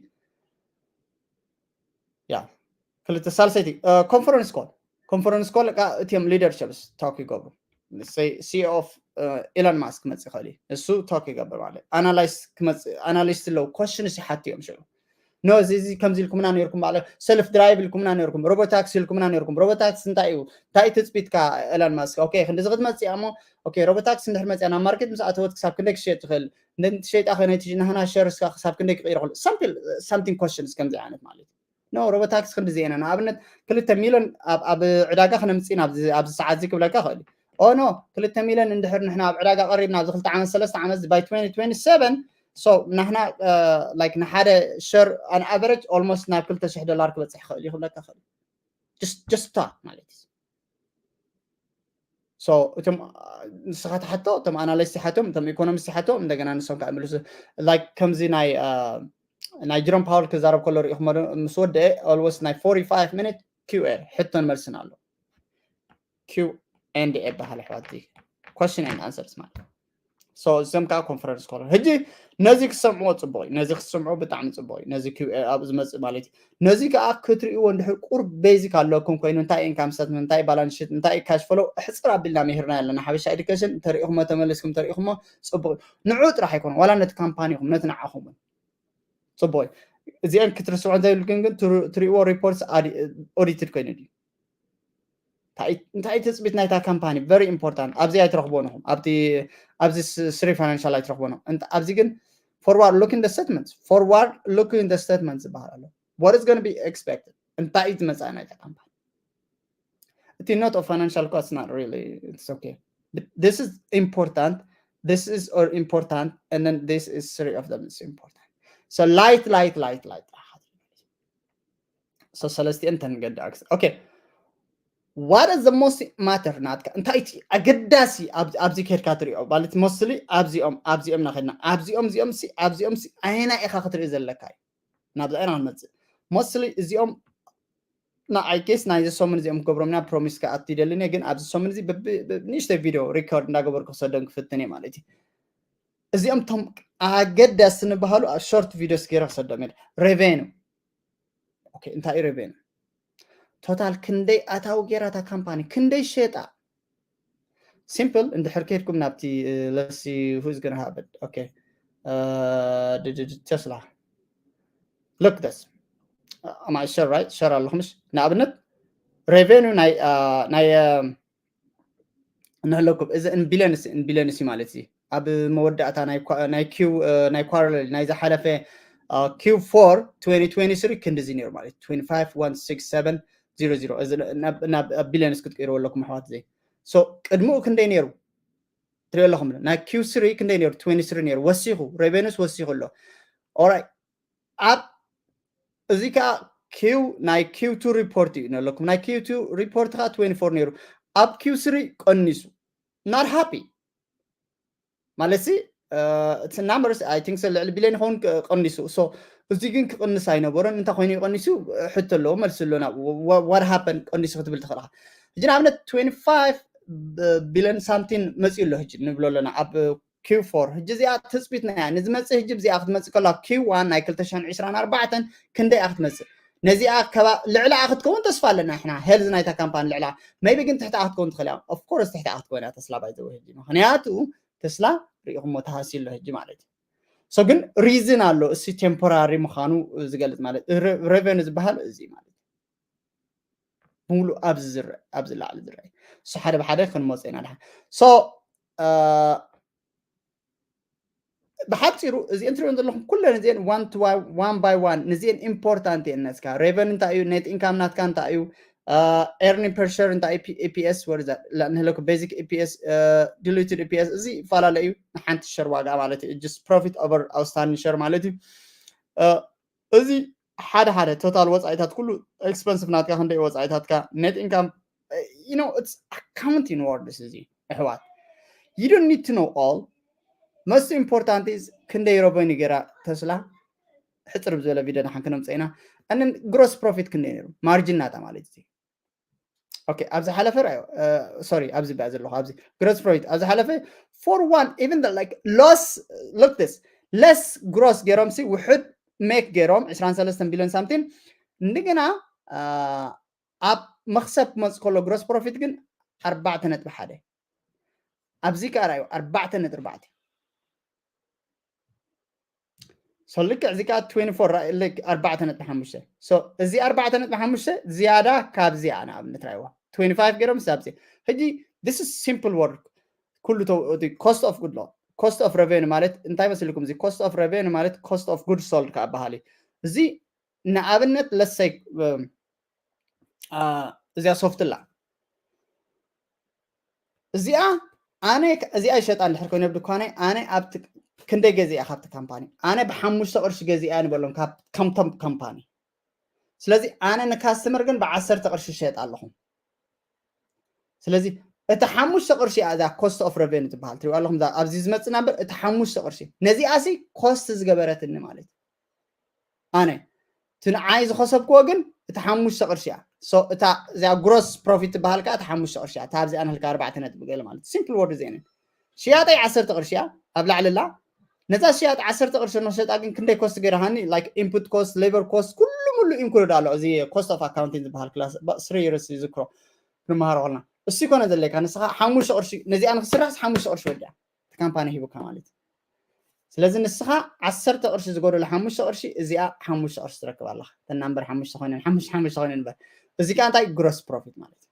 ክልተ ሳልሰይቲ ኮንፈረንስ ኮል ኮንፈረንስ ኮል እቲኦም ሊደርሽፕስ ታክ ይገብሩ። ሲኦ ኦፍ ኢሎን ማስክ ክመፅእ ይኽእል እዩ። እሱ ታክ ይገብር ማለት ኣናላይስ ክመፅእ ኣናሊስት ኣለዉ ኮሽንስ ይሓቱ እዮም ሽዑ ኖ እዚ እዚ ከምዚ ኢልኩምና ነርኩም ማለት ሰልፍ ድራይቭ ኢልኩምና ነርኩም ሮቦታክስ ኢልኩምና ነርኩም ሮቦታክስ እንታይ እዩ እንታይ ትፅቢትካ ኤሎን ማስክ ኦኬ ክንዲ ዝኽት መፅያ እሞ ኦኬ ሮቦታክስ እንድሕር መፅያ ናብ ማርኬት ምስ ኣተወት ክሳብ ክንደይ ክሸጥ ትኽእል እንደ ትሸይጣ ከነቲ ናህና ሸርስ ክሳብ ክንደይ ክቕይር ይኽእል something questions ከምዚ ዓይነት ማለት እዩ no ሮቦታክስ ክንዲ ዜና ንኣብነት ክልተ ሚሊዮን ኣብ ዕዳጋ ክነምፅእ ኢና ኣብዚ ሰዓት እዚ ክብለካ ክእል ኦ ኖ ክልተ ሚሊዮን እንድሕር ንሕና ኣብ ዕዳጋ ቀሪብና ኣብዚ ክልተ ዓመት ሰለስተ ዓመት by twenty twenty-seven so ናሕና like ንሓደ ሸር on average almost ናብ ክልተ ሽሕ ዶላር ክበፅሕ ይኽእል እዩ ክብለካ ክእል just talk ማለት እዩ so እቶም ንስኻ ትሓቶ እቶም ኣናሊስት ሓቶም እቶም ኢኮኖሚስት ሓቶም እንደገና ንሶም ከዓ ምልሱ like ከምዚ ናይ ናይ ጅሮም ፓወል ክዛረብ ከሎ ሪኢኹሞ ምስ ወደአ almost ናይ forty-five minute Q A ሕቶን መልስን ኣሎ Q and A በሃል ኣሕዋት question and answers ማለት so እዚም ከዓ ኮንፈረንስ ኮል ሕጂ ነዚ ክሰምዕዎ ፅቡቅ እዩ ነዚ ክሰምዑ ብጣዕሚ ፅቡቅ እዩ ነዚ Q A ኣብ ዝመፅእ ማለት እዩ ነዚ ከዓ ክትርእይዎ እንድሕር ቁርብ ቤዚክ ኣለኩም ኮይኑ እንታይ ኢንካም ስታትመንት እንታይ ባላንስ ሽት እንታይ ካሽ ፍሎ ሕፅር ኣቢልና ምሂርና ኣለና ሓበሻ ኤዱኬሽን እንተሪኢኹሞ ተመሊስኩም እንተሪኢኹሞ ፅቡቅ ንዑ ጥራሕ ኣይኮነ ዋላ ነቲ ካምፓኒኹም ነቲ ንዓኹም እውን ፅቡቅ እዩ እዚአን ክትርስዑ እንተይብልኩም ግን ትርኢዎ ሪፖርትስ ኦዲትድ ኮይኑ ድዩ እንታይ ትፅቢት ናይታ ካምፓኒ very important ኣብዚ ኣይትረኽቦ ንኹም ኣብቲ ኣብዚ ስሪ ፋይናንሻል ኣይትረኽቦ ንኹም ኣብዚ ግን forward looking the statements forward looking the statements ዝበሃል ኣሎ what is going to be expected እንታይ እዩ ዝመፅኣ ናይታ ካምፓኒ እቲ not of financial cost not really it's okay but this is important this is or important and then this is three of them is important so light light light light so ሰለስቲአን ተንገዲ ኣክስ okay what is the most matter ናትካ እንታይ እቲ ኣገዳሲ ኣብዚ ከድካ ትሪኦ ማለት mostly ኣብዚኦም ኣብዚኦም ናኸድና ኣብዚኦም እዚኦም ኣብዚኦም ኣየና ኢኻ ክትርኢ ዘለካ እዩ ናብዚ ኣይና ክንመፅእ mostly እዚኦም ንዓይ ኬስ ናይዚ ሰሙን እዚኦም ክገብሮም ኢና ፕሮሚስ ክኣቱ ይደልን እየ ግን ኣብዚ ሰሙን እዚ ንእሽተይ ቪድዮ ሪኮርድ እንዳገበርኩ ክሰዶም ክፍትን እየ ማለት እዩ እዚኦም ቶም ኣገዳሲ ንበሃሉ ኣብ ሾርት ቪዲዮስ ገይረ ክሰዶም እየ ሬቬኑ እንታይ እዩ ሬቬኑ ቶታል ክንደይ ኣታዊ ገይራ እታ ካምፓኒ ክንደይ ሸጣ ሲምፕል እንድሕር ከድኩም ናብቲ let's see who's gonna have it okay uh, Tesla look this am I sure right sure ኣለኹምሽ ንኣብነት ሬቬኑ ናይ ናይ ንህለኩም እዚ ን ቢሊዮንስ ን ቢሊዮንስ ማለት እዚ ኣብ መወዳእታ ናይ ኪው ናይ ኳርለል ናይ ዝሓለፈ ኪው ፎር twenty twenty-three ክንድዚ ነይሩ ማለት twenty-five one six seven zero zero እዚ ናብ ቢሊዮንስ ክትቀይርዎ ኣለኩም ኣሕዋት ዘይ so ቅድሚኡ ክንደይ ነይሩ ትሪኦ ኣለኹም ናይ ኪው ስሪ ክንደይ ነይሩ twenty three ነይሩ ወሲኹ ሬቨኑስ ወሲኹ ኣሎ ኦራይት ኣብ እዚ ከዓ ኪው ናይ ኪው ቱ ሪፖርት እዩ ነለኩም ናይ ኪው ቱ ሪፖርት ከዓ twenty four ነይሩ ኣብ ኪው ስሪ ቀኒሱ not happy ማለት ሲ እቲ ናምበርስ ኣይ ቲንክ ልዕሊ ቢልዮን ይኸውን ቀኒሱ so እዚ ግን ክቕንስ ኣይነበሮን እንታይ ኮይኑ ይቀኒሱ ሕቶ ኣለዎ መልሲ ኣሎ ናብ what happen ቀኒሱ ክትብል ትኽእል ሕጂ ንኣብነት twenty five ቢልዮን ሳምቲን መፅኡ ኣሎ ሕጂ ንብሎ ኣለና ኣብ ኪው ፎር ሕጂ እዚኣ ትፅቢትና እያ ንዝመፅእ ሕጂ እዚኣ ክትመፅእ ከላ ኪው ዋን ናይ ክልተ ሽሕን ዕስራን ኣርባዕተን ክንደይ እያ ክትመፅእ ነዚኣ ልዕላኣ ክትከውን ተስፋ ኣለና ሕና ሄልዝ ናይታ ካምፓኒ ልዕላ maybe ግን ትሕቲ ክትከውን ትኽእል እያ of course ትሕቲ ክትከውን እያ ተስላ by the way ሕጂ ምክንያቱ ተስላ ሪኢኹሞ ተሃስዩ ኣሎ ሕጂ ማለት እዩ so ግን reason ኣሎ እሱ temporary ምዃኑ ዝገልፅ ማለት revenue ዝበሃል እዚ ማለት ብምሉእ ኣብዚ ዝረአ ኣብዚ ላዕሊ ዝረአ እሱ ሓደ ብሓደ ክንመፆ ኢና ድሓን so ብሓፂሩ እዚአን ትሪኦን ዘለኹም ኩለን እዚአን one by one ንዚአን important እየን ነስካ revenue እንታይ እዩ net income ናትካ እንታይ እዩ earning per share እንታይ እዩ EPS what is that ንህለኩ basic EPS diluted EPS እዚ ይፈላለ እዩ ንሓንቲ ሸር ዋጋ ማለት እዩ just profit over outstanding share ማለት እዩ እዚ ሓደ ሓደ total ወፃኢታት ኩሉ expensive ናትካ ክንደይ ወፃኢታትካ net income you know it's accounting words እዚ ኣሕዋት you don't need to know all most important is ክንደይ revenue ገይራ ተስላ ሕፅር ብዝበለ ቪድዮ ንሓን ክነምፀ ኢና and gross profit ክንደይ ነይሩ margin ናታ ማለት እዩ okay ኣብዚ ሓለፈ ራዮ sorry ኣብዚ በያ ዘለኹ ኣብዚ gross profit ኣብዚ ሓለፈ for one even the like loss look this less gross ገይሮም ሲ ውሕድ make ገይሮም ዕስራን ሰለስተን ቢልዮን ሳምቲን እንደገና ኣብ መክሰብ ክመፅእ ከሎ gross profit ግን ኣርባዕተ ነጥቢ ሓደ። ኣብዚ ከዓ ርኣዩ ኣርባዕተ ነጥቢ ኣርባዕተ። So ልክዕ እዚ ከዓ ኣርባዕተ ነጥቢ ሓሙሽተ። So እዚ ኣርባዕተ ነጥቢ ሓሙሽተ ዝያዳ ካብዚኣ ንኣብነት ርኣይዋ twenty five ገይሮም ኣብዚ ሕጂ this is simple work። ኩሉ cost of good law cost of revenue ማለት እንታይ መሲልኩም? እዚ cost of revenue ማለት cost of good sold ከዓ በሃል እዩ። እዚ ንኣብነት ለሰይ እዚኣ ሶፍትላ እዚኣ ኣነ እዚኣ ይሸጣ እንድሕር ኮይነ ብድኳነይ ኣነ ኣብቲ ክንደይ ገዚኣ ካብቲ ካምፓኒ ኣነ ብሓሙሽተ ቅርሺ ገዚኣ ንበሎም ከምቶም ካምፓኒ። ስለዚ ኣነ ንካስተመር ግን ብዓሰርተ ቅርሺ ይሸጥ ኣለኹም። ስለዚ እቲ ሓሙሽተ ቅርሺ እያ እዛ cost of revenue ትበሃል ትሪዋ ኣለኹም ኣብዚ ዝመፅእ ናምበር እቲ ሓሙሽተ ቅርሺ ነዚኣ ሲ ኮስት ዝገበረትኒ ማለት እዩ። ኣነ እቲ ንዓይ ዝኸሰብክዎ ግን እቲ ሓሙሽተ ቅርሺ እያ። እታ እዚኣ gross profit ትበሃል ከዓ እቲ ሓሙሽተ ቅርሺ እያ። እታ ኣብዚኣ ንህልካ ኣርባዕተ ነጥቢ ገለ ማለት simple word እዚአን ሽያጠይ ዓሰርተ ቅርሺ እያ ኣብ ላዕሊ ላ ነዛ ሽያጥ ዓሰርተ ቅርሺ ንክሸጣ ግን ክንደይ ኮስት ገይርሃኒ like input cost labor cost ኩሉ ሙሉ include ኣሎ። እዚ cost of accounting ዝበሃል class three years ይዝክሮ ክንመሃሮ ከለና እሱ ይኮነ ዘለካ ንስኻ ሓሙሽተ ቅርሺ ነዚኣ ንክስራሕስ ሓሙሽተ ቅርሺ ወዲኣ እቲ ካምፓኒ ሂቡካ ማለት እዩ። ስለዚ ንስኻ ዓሰርተ ቅርሺ ዝጎደሎ ሓሙሽተ ቅርሺ እዚኣ ሓሙሽተ ቅርሺ ትረክብ ኣለኻ። እተን ናምበር ሓሙሽተ ኮይነን ሓሙሽተ ሓሙሽተ ኮይነን እምበር እዚ ከዓ እንታይ gross profit ማለት እዩ።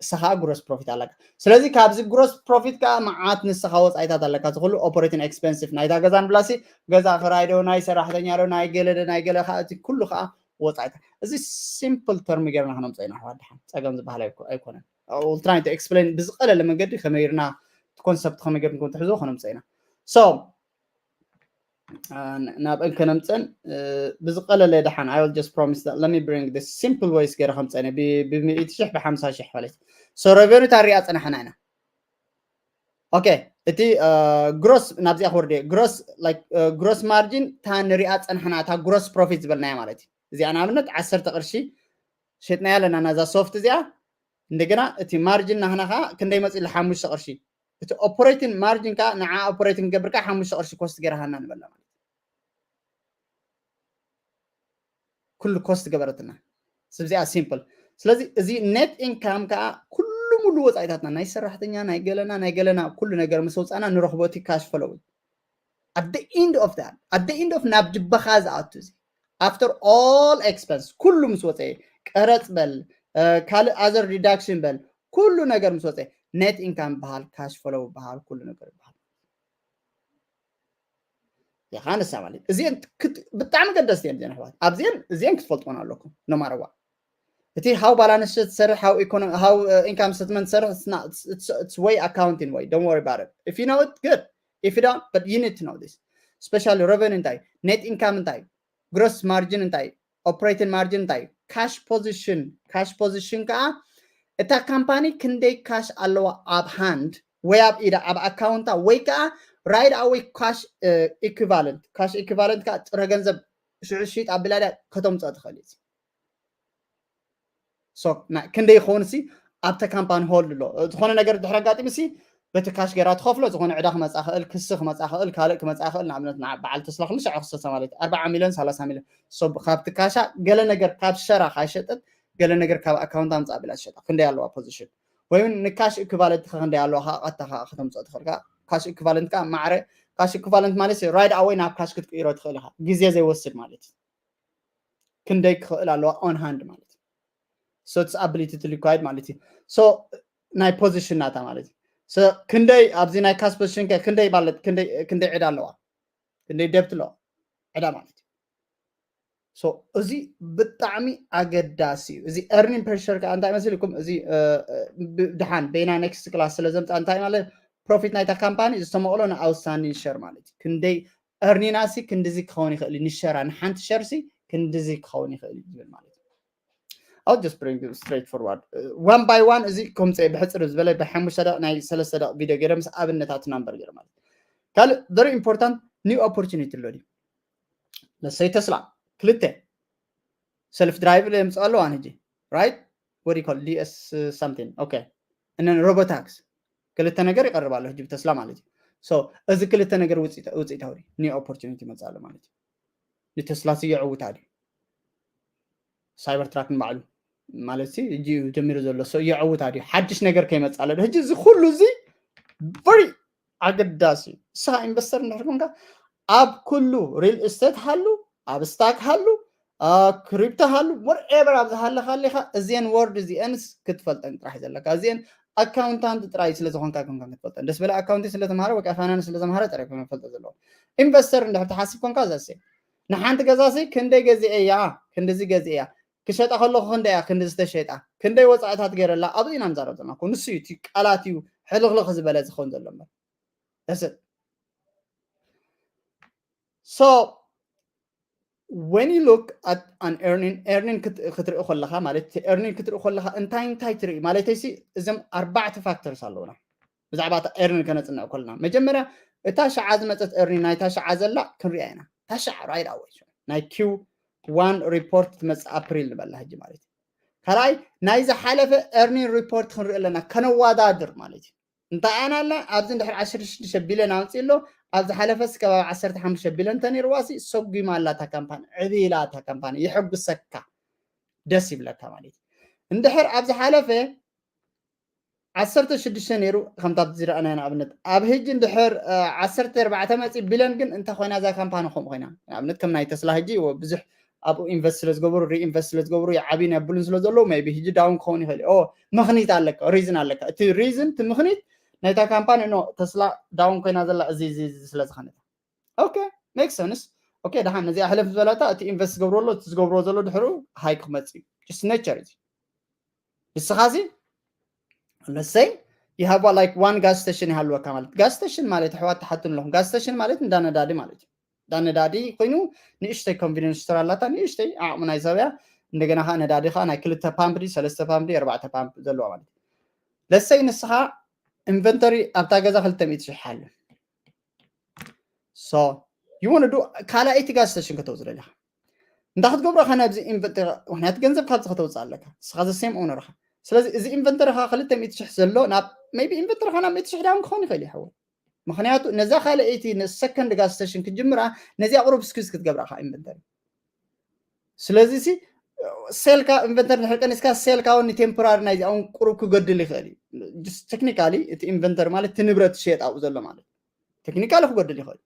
እሳ ከዓ gross profit ኣለካ። ስለዚ ካብዚ gross profit ከዓ መዓት ንስኻ ወፃኢታት ኣለካ። እዚ ኩሉ operating expensive ናይታ ገዛ ንብላሲ ገዛ ክራይ ዶ ናይ ሰራሕተኛ ዶ ናይ ገለ ዶ ናይ ገለ ከዓ እቲ ኩሉ ከዓ ወፃኢታት እዚ simple term ጌርና ክነምፀ ኢና። ኣሕዋት ድሓን ፀገም ዝበሃል ኣይኮነን። I'll try to explain ብዝቀለለ መንገዲ ከመይ ርና ኮንሰፕት ከመይ ጌርኩም ትሕዝዎ ከነምፀ ኢና። So ናብ እንከነምፀን ብዝቀለለ ድሓን I will just promise that let me bring this simple ways ገይረ ከምፀ ብሚእቲ ሽሕ ብሓምሳ ሽሕ ማለት so revenue ታሪኣ ፀናሕና ኢና። ኦኬ እቲ gross ናብዚኣ ክወርድ gross like gross margin እታ ንሪኣ ፀናሕና እታ gross profit ዝበልናያ ማለት እዩ። እዚኣ ንኣብነት ዓሰርተ ቅርሺ ሸጥናያ ኣለና ናዛ ሶፍት እዚኣ እንደገና እቲ ማርጅን ናህና ከዓ ክንደይ መፅእ ሓሙሽተ ቅርሺ እቲ operating margin ከዓ ንዓ operating ገብር ከዓ ሓሙሽተ ቅርሺ ኮስት ገይርሃና ንበላ ማለት ኩሉ ኮስት ገበረትና ስብዚኣ simple። ስለዚ እዚ net income ከዓ ኩሉ ሙሉ ወፃኢታትና ናይ ሰራሕተኛ ናይ ገለና ናይ ገለና ኩሉ ነገር ምስ ወፃና ንረኽቦ እቲ cash flow at the end of that at the end of ናብ ጅበኻ ዝኣቱ እዚ after all expense ኩሉ ምስ ወፀ ቀረፅ በል ካልእ other deduction በል ኩሉ ነገር ምስ ወፀ net income ይበሃል cash flow ይበሃል ኩሉ ነገር ይበሃል። ኢኻ ንሳ ማለት እዚአን ብጣዕሚ ገደስቲ እየን እዚአን ኣሕዋት ኣብዚአን እዚአን ክትፈልጥዎን ኣለኩም። ነማረዋ እቲ how balance sheet ትሰርሕ how income statement ትሰርሕ way accounting way don't worry about it if you know it good if you don't but you need to know this especially revenue እንታይ net income እንታይ gross margin እንታይ operating margin እንታይ cash position cash position ከዓ እታ ካምፓኒ ክንደይ cash ኣለዋ ኣብ hand ወይ ኣብ ኢዳ ኣብ ኣካውንታ ወይ ከዓ right away cash equivalent cash equivalent ከዓ ጥረ ገንዘብ ሽዑ ሽጥ ኣቢላ ድያ ከተምፅኦ ትኽእል እዩ። ክንደይ ይኸውን ሲ ኣብተ ካምፓኒ hold ኣሎ ዝኾነ ነገር ድሕሪ ኣጋጢሙ ሲ በቲ ካሽ ገይራ ትኸፍሎ ዝኾነ ዕዳ ክመፃ ክእል ክሲ ክመፃ ክእል ካልእ ክመፃ ክእል ንኣብነት በዓል ተስላ ክልተ ክሰሳ ማለት ኣርባዓ ሚሊዮን ሰላሳ ሚሊዮን ካብቲ ካሻ ገለ ነገር ካብ ሸራ ካሸጠት ገለ ነገር ካብ ኣካውንት ኣምፃ ቢላ ትሸጣ ክንደይ ኣለዋ position ወይ ንካሽ equivalent ክንደይ ኣለዋ ከዓ ቀጥታ ከዓ ከተምፅኦ ትኽእል ከዓ cash equivalent ከዓ ማዕረ cash equivalent ማለት right away ናብ ካሽ ክትቅይሮ ትኽእል ኢኻ ግዜ ዘይወስድ ማለት እዩ። ክንደይ ክኽእል ኣለዋ on hand ማለት እዩ። So it's ability to liquid ማለት እዩ። So ናይ position ናታ ማለት እዩ። So ክንደይ ኣብዚ ናይ cash position ከ ክንደይ ማለት ክንደይ ዕዳ ኣለዋ ክንደይ debt ኣለዋ ዕዳ ማለት እዩ። So እዚ ብጣዕሚ ኣገዳሲ እዩ። እዚ earning per share ከዓ እንታይ መሲልኩም እዚ ድሓን በይና next class ስለ ዘምፃ እንታይ ማለት profit ናይታ ካምፓኒ ዝተመቕሎ ን outstanding share ማለት እዩ። ክንደይ earningና ሲ ክንድዚ ክኸውን ይኽእል እዩ ንሸራ ንሓንቲ ሸር ሲ ክንድዚ ክኸውን ይኽእል እዩ ዝብል ማለት እዩ። I'll just bring you straight forward one by one እዚ ከምፀ ብሕፅር ዝበለ ብሓሙሽተ ደቕ ናይ ሰለስተ ደቕ ቪድዮ ገይረ ምስ ኣብነታት ናምበር ገይረ ማለት ካልእ very important new opportunity ኣሎ ድዩ ለሰይ ተስላ ክልተ self drive የምፅእ ኣለዋ ሕጂ right what you call ዲኤስ something okay and then robotax ክልተ ነገር ይቀርብ ኣሎ ሕጂ ብተስላ ማለት እዩ። So እዚ ክልተ ነገር ውፅኢታዊ new opportunity ይመፅእ ኣሎ ማለት እዩ። ንተስላ ሲ የዕውታ ድዩ ሳይበር ትራክ ንባዕሉ ማለት ሲ እጂ እዩ ጀሚሩ ዘሎ ሰው የዕውታ ድዩ ሓድሽ ነገር ከይመፅእ ኣሎ ሕጂ እዚ ኩሉ እዚ very ኣገዳሲ እዩ ንስኻ ኢንቨስተር እንድሕር ኮንካ ኣብ ኩሉ ሪል ስቴት ሃሉ ኣብ ስታክ ሃሉ ክሪፕቶ ሃሉ whatever ኣብ ዝሃለካ ኣለካ እዚአን ወርድ እዚአንስ ክትፈልጠን ጥራሕ ዘለካ እዚአን ኣካውንታንት ጥራይ ስለዝኮንካ ኮንካ ክትፈልጠን ደስ በለ ኣካውንቲ ስለተምሃረ ወይ ፋይናንስ ስለተምሃረ ጥራይ ኮንካ ክትፈልጠ ዘለዎ ኢንቨስተር እንድሕር ትሓስብ ኮንካ ዘሴ ንሓንቲ ገዛ ሲ ክንደይ ገዚአ እያ ክንድዚ ገዚአ እያ ክሸጣ ከለኩ ክንደይ እያ ክንድዚ ተሸጣ ክንደይ ወፃእታት ገይረላ ኣብዚ ኢና ንዛረብ ዘለና ኮ ንሱ እዩ እቲ ቃላት እዩ ሕልኽልኽ ዝበለ ዝኸውን ዘሎ እምበር that's it so when you look at an earning earning ክትርኢ ከለካ ማለት earning ክትርኢ ከለካ እንታይ እንታይ ትርኢ ማለት ሲ እዞም ኣርባዕተ ፋክተርስ ኣለውና ብዛዕባ earning ከነፅንዕ ከለና መጀመርያ እታ ሸዓ ዝመፀት earning ናይታ ሸዓ ዘላ ክንሪኣ ኢና እታ ሸዓ right away ናይ ኪው ዋን ሪፖርት ትመፅእ ኣፕሪል ንበላ ሕጂ ማለት እዩ ካልኣይ ናይ ዝሓለፈ earning report ክንርኢ ኣለና ከነዋዳድር ማለት እዩ እንታይ ኣና ኣለና ኣብዚ እንድሕር ዓሰርተ ሽዱሽተ ቢልዮን ኣምፅእ ኣሎ ኣብ ዝሓለፈስ ከባቢ ዓሰርተ ሓሙሽተ ቢልዮን ተነይርዋ ሲ ሰጒማ ኣላ እታ ካምፓኒ ዕብይ ኢላ እታ ካምፓኒ የሐጉሰካ ደስ ይብለካ ማለት እዩ እንድሕር ኣብ ዝሓለፈ ዓሰርተ ሽዱሽተ ነይሩ ከምታ ዝረኣናዮ ንኣብነት ኣብ ህጂ እንድሕር ዓሰርተ ኣርባዕተ መፂእ ቢልዮን ግን እንተ ኮይና እዛ ካምፓኒ ከምኡ ኮይና ንኣብነት ከም ናይ ተስላ ህጂ ብዙሕ ኣብኡ ኢንቨስት ስለ ዝገብሩ ሪኢንቨስት ስለ ዝገብሩ ይዓብዩን የብሉን ስለ ዘለዉ maybe ህጂ down ክኸውን ይኽእል እዩ ምኽኒት ኣለካ reason ኣለካ እቲ reason እቲ ምኽኒት ናይታ ካምፓኒ no ተስላ down ኮይና ዘላ እዚ እዚ እዚ ስለ ዝኾነ okay make sense okay ደሓን ነዚኣ ሕለፍ ዝበላታ እቲ ኢንቨስት ዝገብሩ ኣሎ እቲ ዝገብርዎ ዘሎ ድሕሩ high ክመፅእ እዩ just nature እዚ ንስኻሲ let's say you have like one gas station ይሃልወካ ማለት gas station ማለት ኣሕዋት ትሓቱን ኣለኹም gas station ማለት እንዳ ነዳዲ ማለት እዩ እንዳ ነዳዲ ኮይኑ ንእሽተይ convenience store ኣላታ ንእሽተይ ዓቕሚ ናይ ሰብ እያ እንደገና ከዓ ነዳዲ ከዓ ናይ ክልተ pump ድዩ ሰለስተ pump ድዩ ኣርባዕተ pump ዘለዋ ማለት እዩ let's say ንስኻ inventory ኣብታ ገዛ ክልተ ሚእቲ ሽሕ ኣሎ so you want to do ካልኣይቲ gas station ከተውፅእ ደለካ እንታይ ክትገብሮ ከ ናብዚ inventory ምክንያቱ ገንዘብ ካብዚ ከተውፅእ ኣለካ ንስኻ the same owner ኻ ስለዚ እዚ inventory ኻ ክልተ ሚእቲ ሽሕ ዘሎ ናብ maybe inventory ኻ ናብ ሚእቲ ሽሕ down ክኸውን ይኽእል ይኸውን ምክንያቱ ነዛ ካልኣይቲ second gas station ክትጅምራ ነዚኣ ቁሩብ squeeze ክትገብራ ኻ inventory ስለዚ ሲ sell ካ inventory ድሕር ቀኒስካ sell ካ እውን temporary ናይዚኣ እውን ቁሩብ ክገድል ይኽእል እዩ technically እቲ inventory ማለት እቲ ንብረት ዝሸየጥ ኣብኡ ዘሎ ማለት technically ክገድል ይኽእል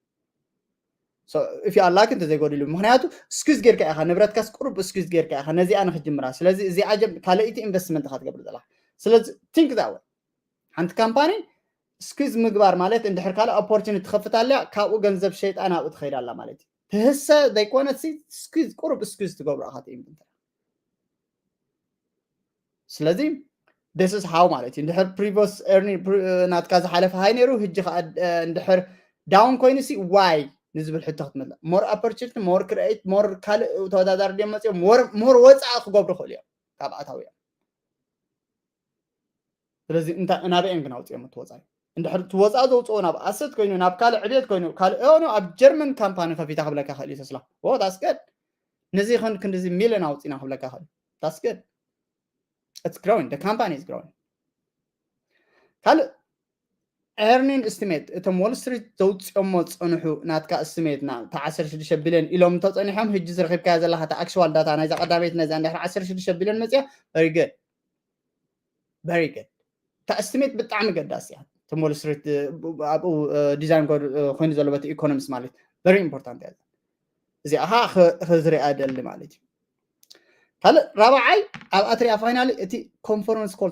if you are lucky እንተዘይጎዲሉ ምክንያቱ squeeze ጌርካ ኢኻ ንብረትካስ ቁሩብ squeeze ጌርካ ኢኻ ነዚኣ ንክትጅምራ ስለዚ እዚኣ ካልኣይቲ investment ኢኻ ትገብር ዘለካ ስለዚ think that way ሓንቲ ካምፓኒ squeeze ምግባር ማለት እንድሕር ካልእ opportunity ትኸፍት ኣለያ ካብኡ ገንዘብ ሸይጣ ናብኡ ትኸይድ ኣላ ማለት እዩ ትህሰ ዘይኮነሲ squeeze ቁሩብ squeeze ትገብሮ ኢኻ inventory ስለዚ this is how ማለት እዩ እንድሕር previous earning ናትካ ዝሓለፈ high ነይሩ ህጂ ከዓ እንድሕር down ኮይኑ ሲ why ንዝብል ሕቶ ክትመልእ more opportunity more create more ካልእ ተወዳዳሪ ድዮም መፅኦም more ወፃኢ ክገብሩ ክእሉ እዮም ካብ ኣታዊ እዮም ስለዚ ናበይ እዮም ግን ኣውፅኦም እቲ ወፃኢ እንድሕር እቲ ወፃኢ ዘውፅኦ ናብ ኣሰት ኮይኑ ናብ ካልእ ዕቤት ኮይኑ ካልእ ሆኖ ኣብ ጀርመን ካምፓኒ ከፊታ ክብለካ ክእል እዩ ተስላ that's good ነዚ ይኾን ክንድዚ ሚልዮን ኣውፂና ክብለካ ክእል that's good it's growing the company is growing ካልእ earning estimate እቶም wall street ዘውፅኦሞ ፅንሑ ናትካ estimate ና እታ ዓሰርተ ሽዱሽተ ቢልዮን ኢሎም እንተፀኒሖም ህጂ ዝረኪብካያ ዘለካ እታ actual data ናይዛ ቀዳመይቲ ነዛ እንድሕር ዓሰርተ ሽዱሽተ ቢልዮን መፅያ very good very good እታ estimate ብጣዕሚ ገዳስ እያ እቶም wall street ኣብኡ design ኮይኑ ዘሎ በቲ economics ማለት very important እያ እዚኣ ከዓ ክዝሪኣ ደሊ ማለት እዩ ካልእ ራብዓይ ኣብ ኣትሪያ finally እቲ conference call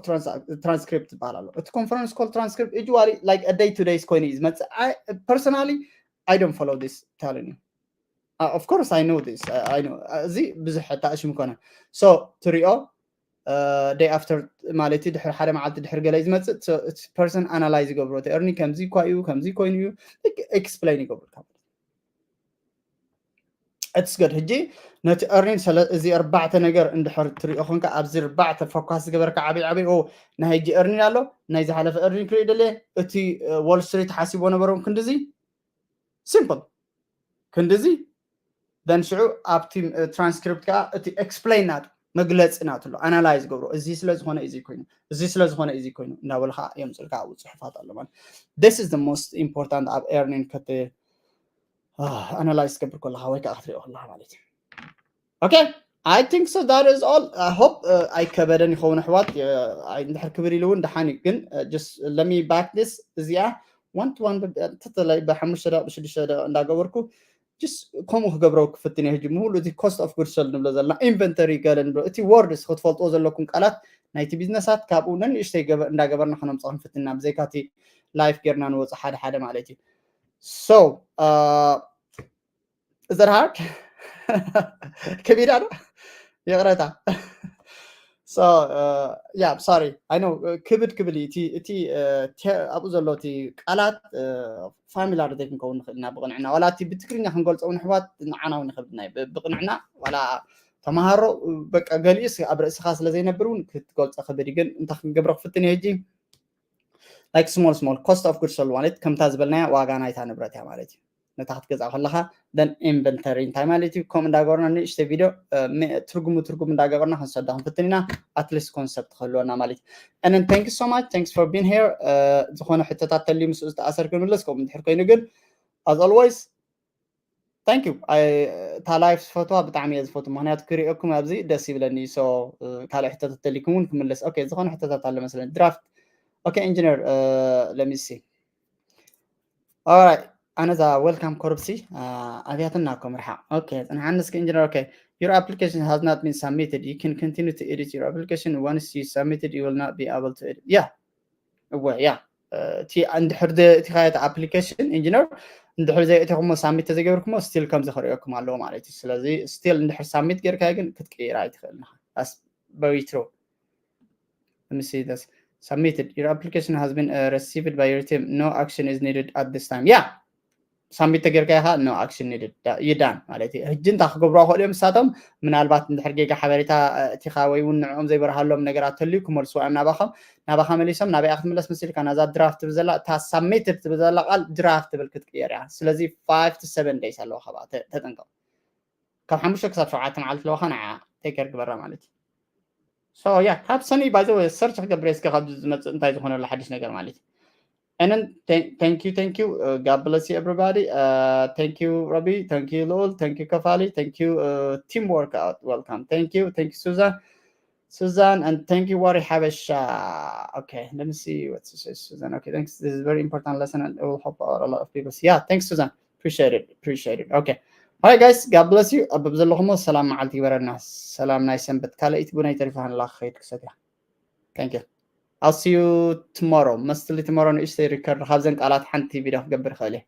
transcript ዝበሃል ኣሎ እቲ conference call transcript usually like day to day ኮይኑ እዩ ዝመፅእ personally I don't follow this telling you uh, of course I know this uh, I know እዚ ብዙሕ ኣታእሽም ኮነ so ትሪኦ day after ማለት ድሕሪ ሓደ መዓልቲ ድሕሪ ገለ ዝመፅእ person analyze ይገብሮ እቲ earning ከምዚ እኳ እዩ ከምዚ ኮይኑ እዩ explain ይገብሩልካ it's good ሕጂ ነቲ earning እዚ ኣርባዕተ ነገር እንድሕር ትሪኦ ኮንካ ኣብዚ ኣርባዕተ focus ዝገበርካ ዓበይ ዓበይ ናይ ሕጂ earning ኣሎ ናይ ዝሓለፈ earning ክርኢ ደለ እቲ wall street ሓሲቦ ነበሮም ክንድዚ simple ክንድዚ then ሽዑ ኣብቲ transcript ከዓ እቲ explain ናቱ መግለፂ ናቱ ኣሎ analyze ገብሮ እዚ ስለ ዝኾነ እዚ ኮይኑ እዚ ስለ ዝኾነ እዚ ኮይኑ እንዳበልካ የምፅልካ ኣብኡ ፅሑፋት ኣሎ ማለት this is the most important ኣብ earning ከት analyze ትገብር ከለካ ወይ ከዓ ክትሪኦ ከለካ ማለት እዩ okay I think so, that is all. I hope ኣይከበደን ይኸውን ኣሕዋት። እንድሕር ክብል ኢሉ እውን ደሓን እዩ። ግን just let me back this። እዚኣ one to one ተተላይ ብሓሙሽተ ደቂቕ ብሽዱሽተ ደቂቕ እንዳገበርኩ just ከምኡ ክገብረው ክፍትን እየ። ሕጂ ምሁሉ እቲ cost of goods sold ንብሎ ዘለና፣ inventory ገለ ንብሎ፣ እቲ words ክትፈልጥዎ ዘለኩም ቃላት ናይቲ ቢዝነሳት ካብኡ ነንእሽተይ እንዳገበርና ከነምፅኦ ክንፍትና፣ ብዘይካ እቲ live ጌርና ንወፅእ ሓደ ሓደ ማለት እዩ። So is that hard? ከቢድ ኣዶ? ይቕረታ። So yeah, sorry, I know። ክብድ ክብል እዩ እቲ ኣብኡ ዘሎ እቲ ቃላት familiar ዘይክንከውን ንኽእል ኢና ብቕንዕና። ዋላ እቲ ብትግርኛ ክንገልፆ እውን ኣሕዋት ንዓና እውን ይኸብድና እዩ። ብቕንዕና ዋላ ተምሃሮ በቃ ገሊኡስ ኣብ ርእስኻ ስለ ዘይነብር እውን ክትገልፆ ክብድ እዩ። ግን እንታይ ክንገብሮ ክፍትን እየ ሕጂ። Like small small cost of goods sold ማለት ከምታ ዝበልናያ ዋጋ ናይታ ንብረት እያ ማለት እዩ። ነታ ክትገዝኣ ከለኻ then inventory እንታይ ማለት እዩ? ከምኡ እንዳገበርና ንእሽተይ ቪድዮ ትርጉሙ ትርጉም እንዳገበርና ክንሰዶ ክንፍትን ኢና። At least concept ክህልወና ማለት እዩ። And then thank you so much, thanks for being here። ዝኾነ ሕቶታት ተልዩ ምስኡ ዝተኣሰር ክንምለስ፣ ከምኡ እንድሕር ኮይኑ ግን as always thank you። እታ live ዝፈትዋ ብጣዕሚ እየ ዝፈቱ፣ ምክንያቱ ክሪኦኩም ኣብዚ ደስ ይብለኒ። So ካልእ ሕቶታት ተልይኩም እውን ክምለስ። Okay፣ ዝኾነ ሕቶታት ኣሎ መስለኒ። Draft። Okay ኢንጂነር፣ let me see። Alright፣ ኣነ እዛ welcome ኮርብሲ ኣብያትና እኮ ምርሓቕ። Okay፣ ፅንሓኒ እስኪ ኢንጂነር። Okay, your application has not been submitted, you can continue to edit your application. Once you submitted, you will not be able to edit. Yeah እወ፣ yeah። እቲ እንድሕር እቲ ካየት application ኢንጂነር እንድሕር ዘይእተኹሞ፣ submit ተዘይገብርኩሞ still ከምዚ ክርእየኩም ኣለዎ ማለት እዩ። ስለዚ still እንድሕር submit ጌርካዮ ግን ክትቅይራ ኣይትኽእልን ኢኻ። That's very true. Let me see this. Submitted, your application has been received by your team, no action is needed at this time. Yeah, submit ተጌርካ ኢኻ፣ no action needed። ይዳን ማለት እዩ። ሕጂ እንታይ ክገብሩ ክኽእሉ እዮም ንሳቶም? ምናልባት እንድሕር ጌጋ ሓበሬታ እቲኻ ወይ እውን ንዕኦም ዘይበርሃሎም ነገራት ተልዩ ክመልስዋ እዮም ናባኸም። ናባኻ መሊሶም ናበይ ክትምለስ መሲልካ? ናዛ draft ትብል ዘላ፣ እታ submitted ትብል ዘላ ቃል draft ትብል ክትቅየር እያ። ስለዚ five to seven days ኣለዎ፣ ካብ ተጠንቀቕ። ካብ ሓሙሽተ ክሳብ ሸውዓተ መዓልቲ ኣለዋኻ፣ ንዓ take care ግበራ ማለት እዩ። So yeah፣ ካብ ሰኒ by the way search ክገብር እስከ ካብዚ ዝመፅእ እንታይ ዝኾነ ኣሎ ሓድሽ ነገር ማለት እዩ። And then thank you, thank you, God bless you everybody. Thank you Robbie, thank you ልኡል, thank you ከፋሊ, thank you team workout, welcome. Thank you, thank you Susan, Susan, and thank you Wari Habesha. Okay, let me see what to say, Susan. Okay, thanks, this is very important lesson and it will help out a lot of people. Yeah, thanks Susan. Appreciate it, appreciate it. Okay, all right guys, God bless you. ኣብ ዘለኹሞ ሰላም መዓልቲ ይበረና። ሰላም ናይ ሰንበት። ካልኣይቲ ቡና ይተሪፋ ንላ ክኸይድ ክሰትያ። Thank you. I'll see you tomorrow. Mostly tomorrow ንእሽተይ record፣ ካብዘን ቃላት ሓንቲ ቪድዮ ክገብር ይኽእል እየ።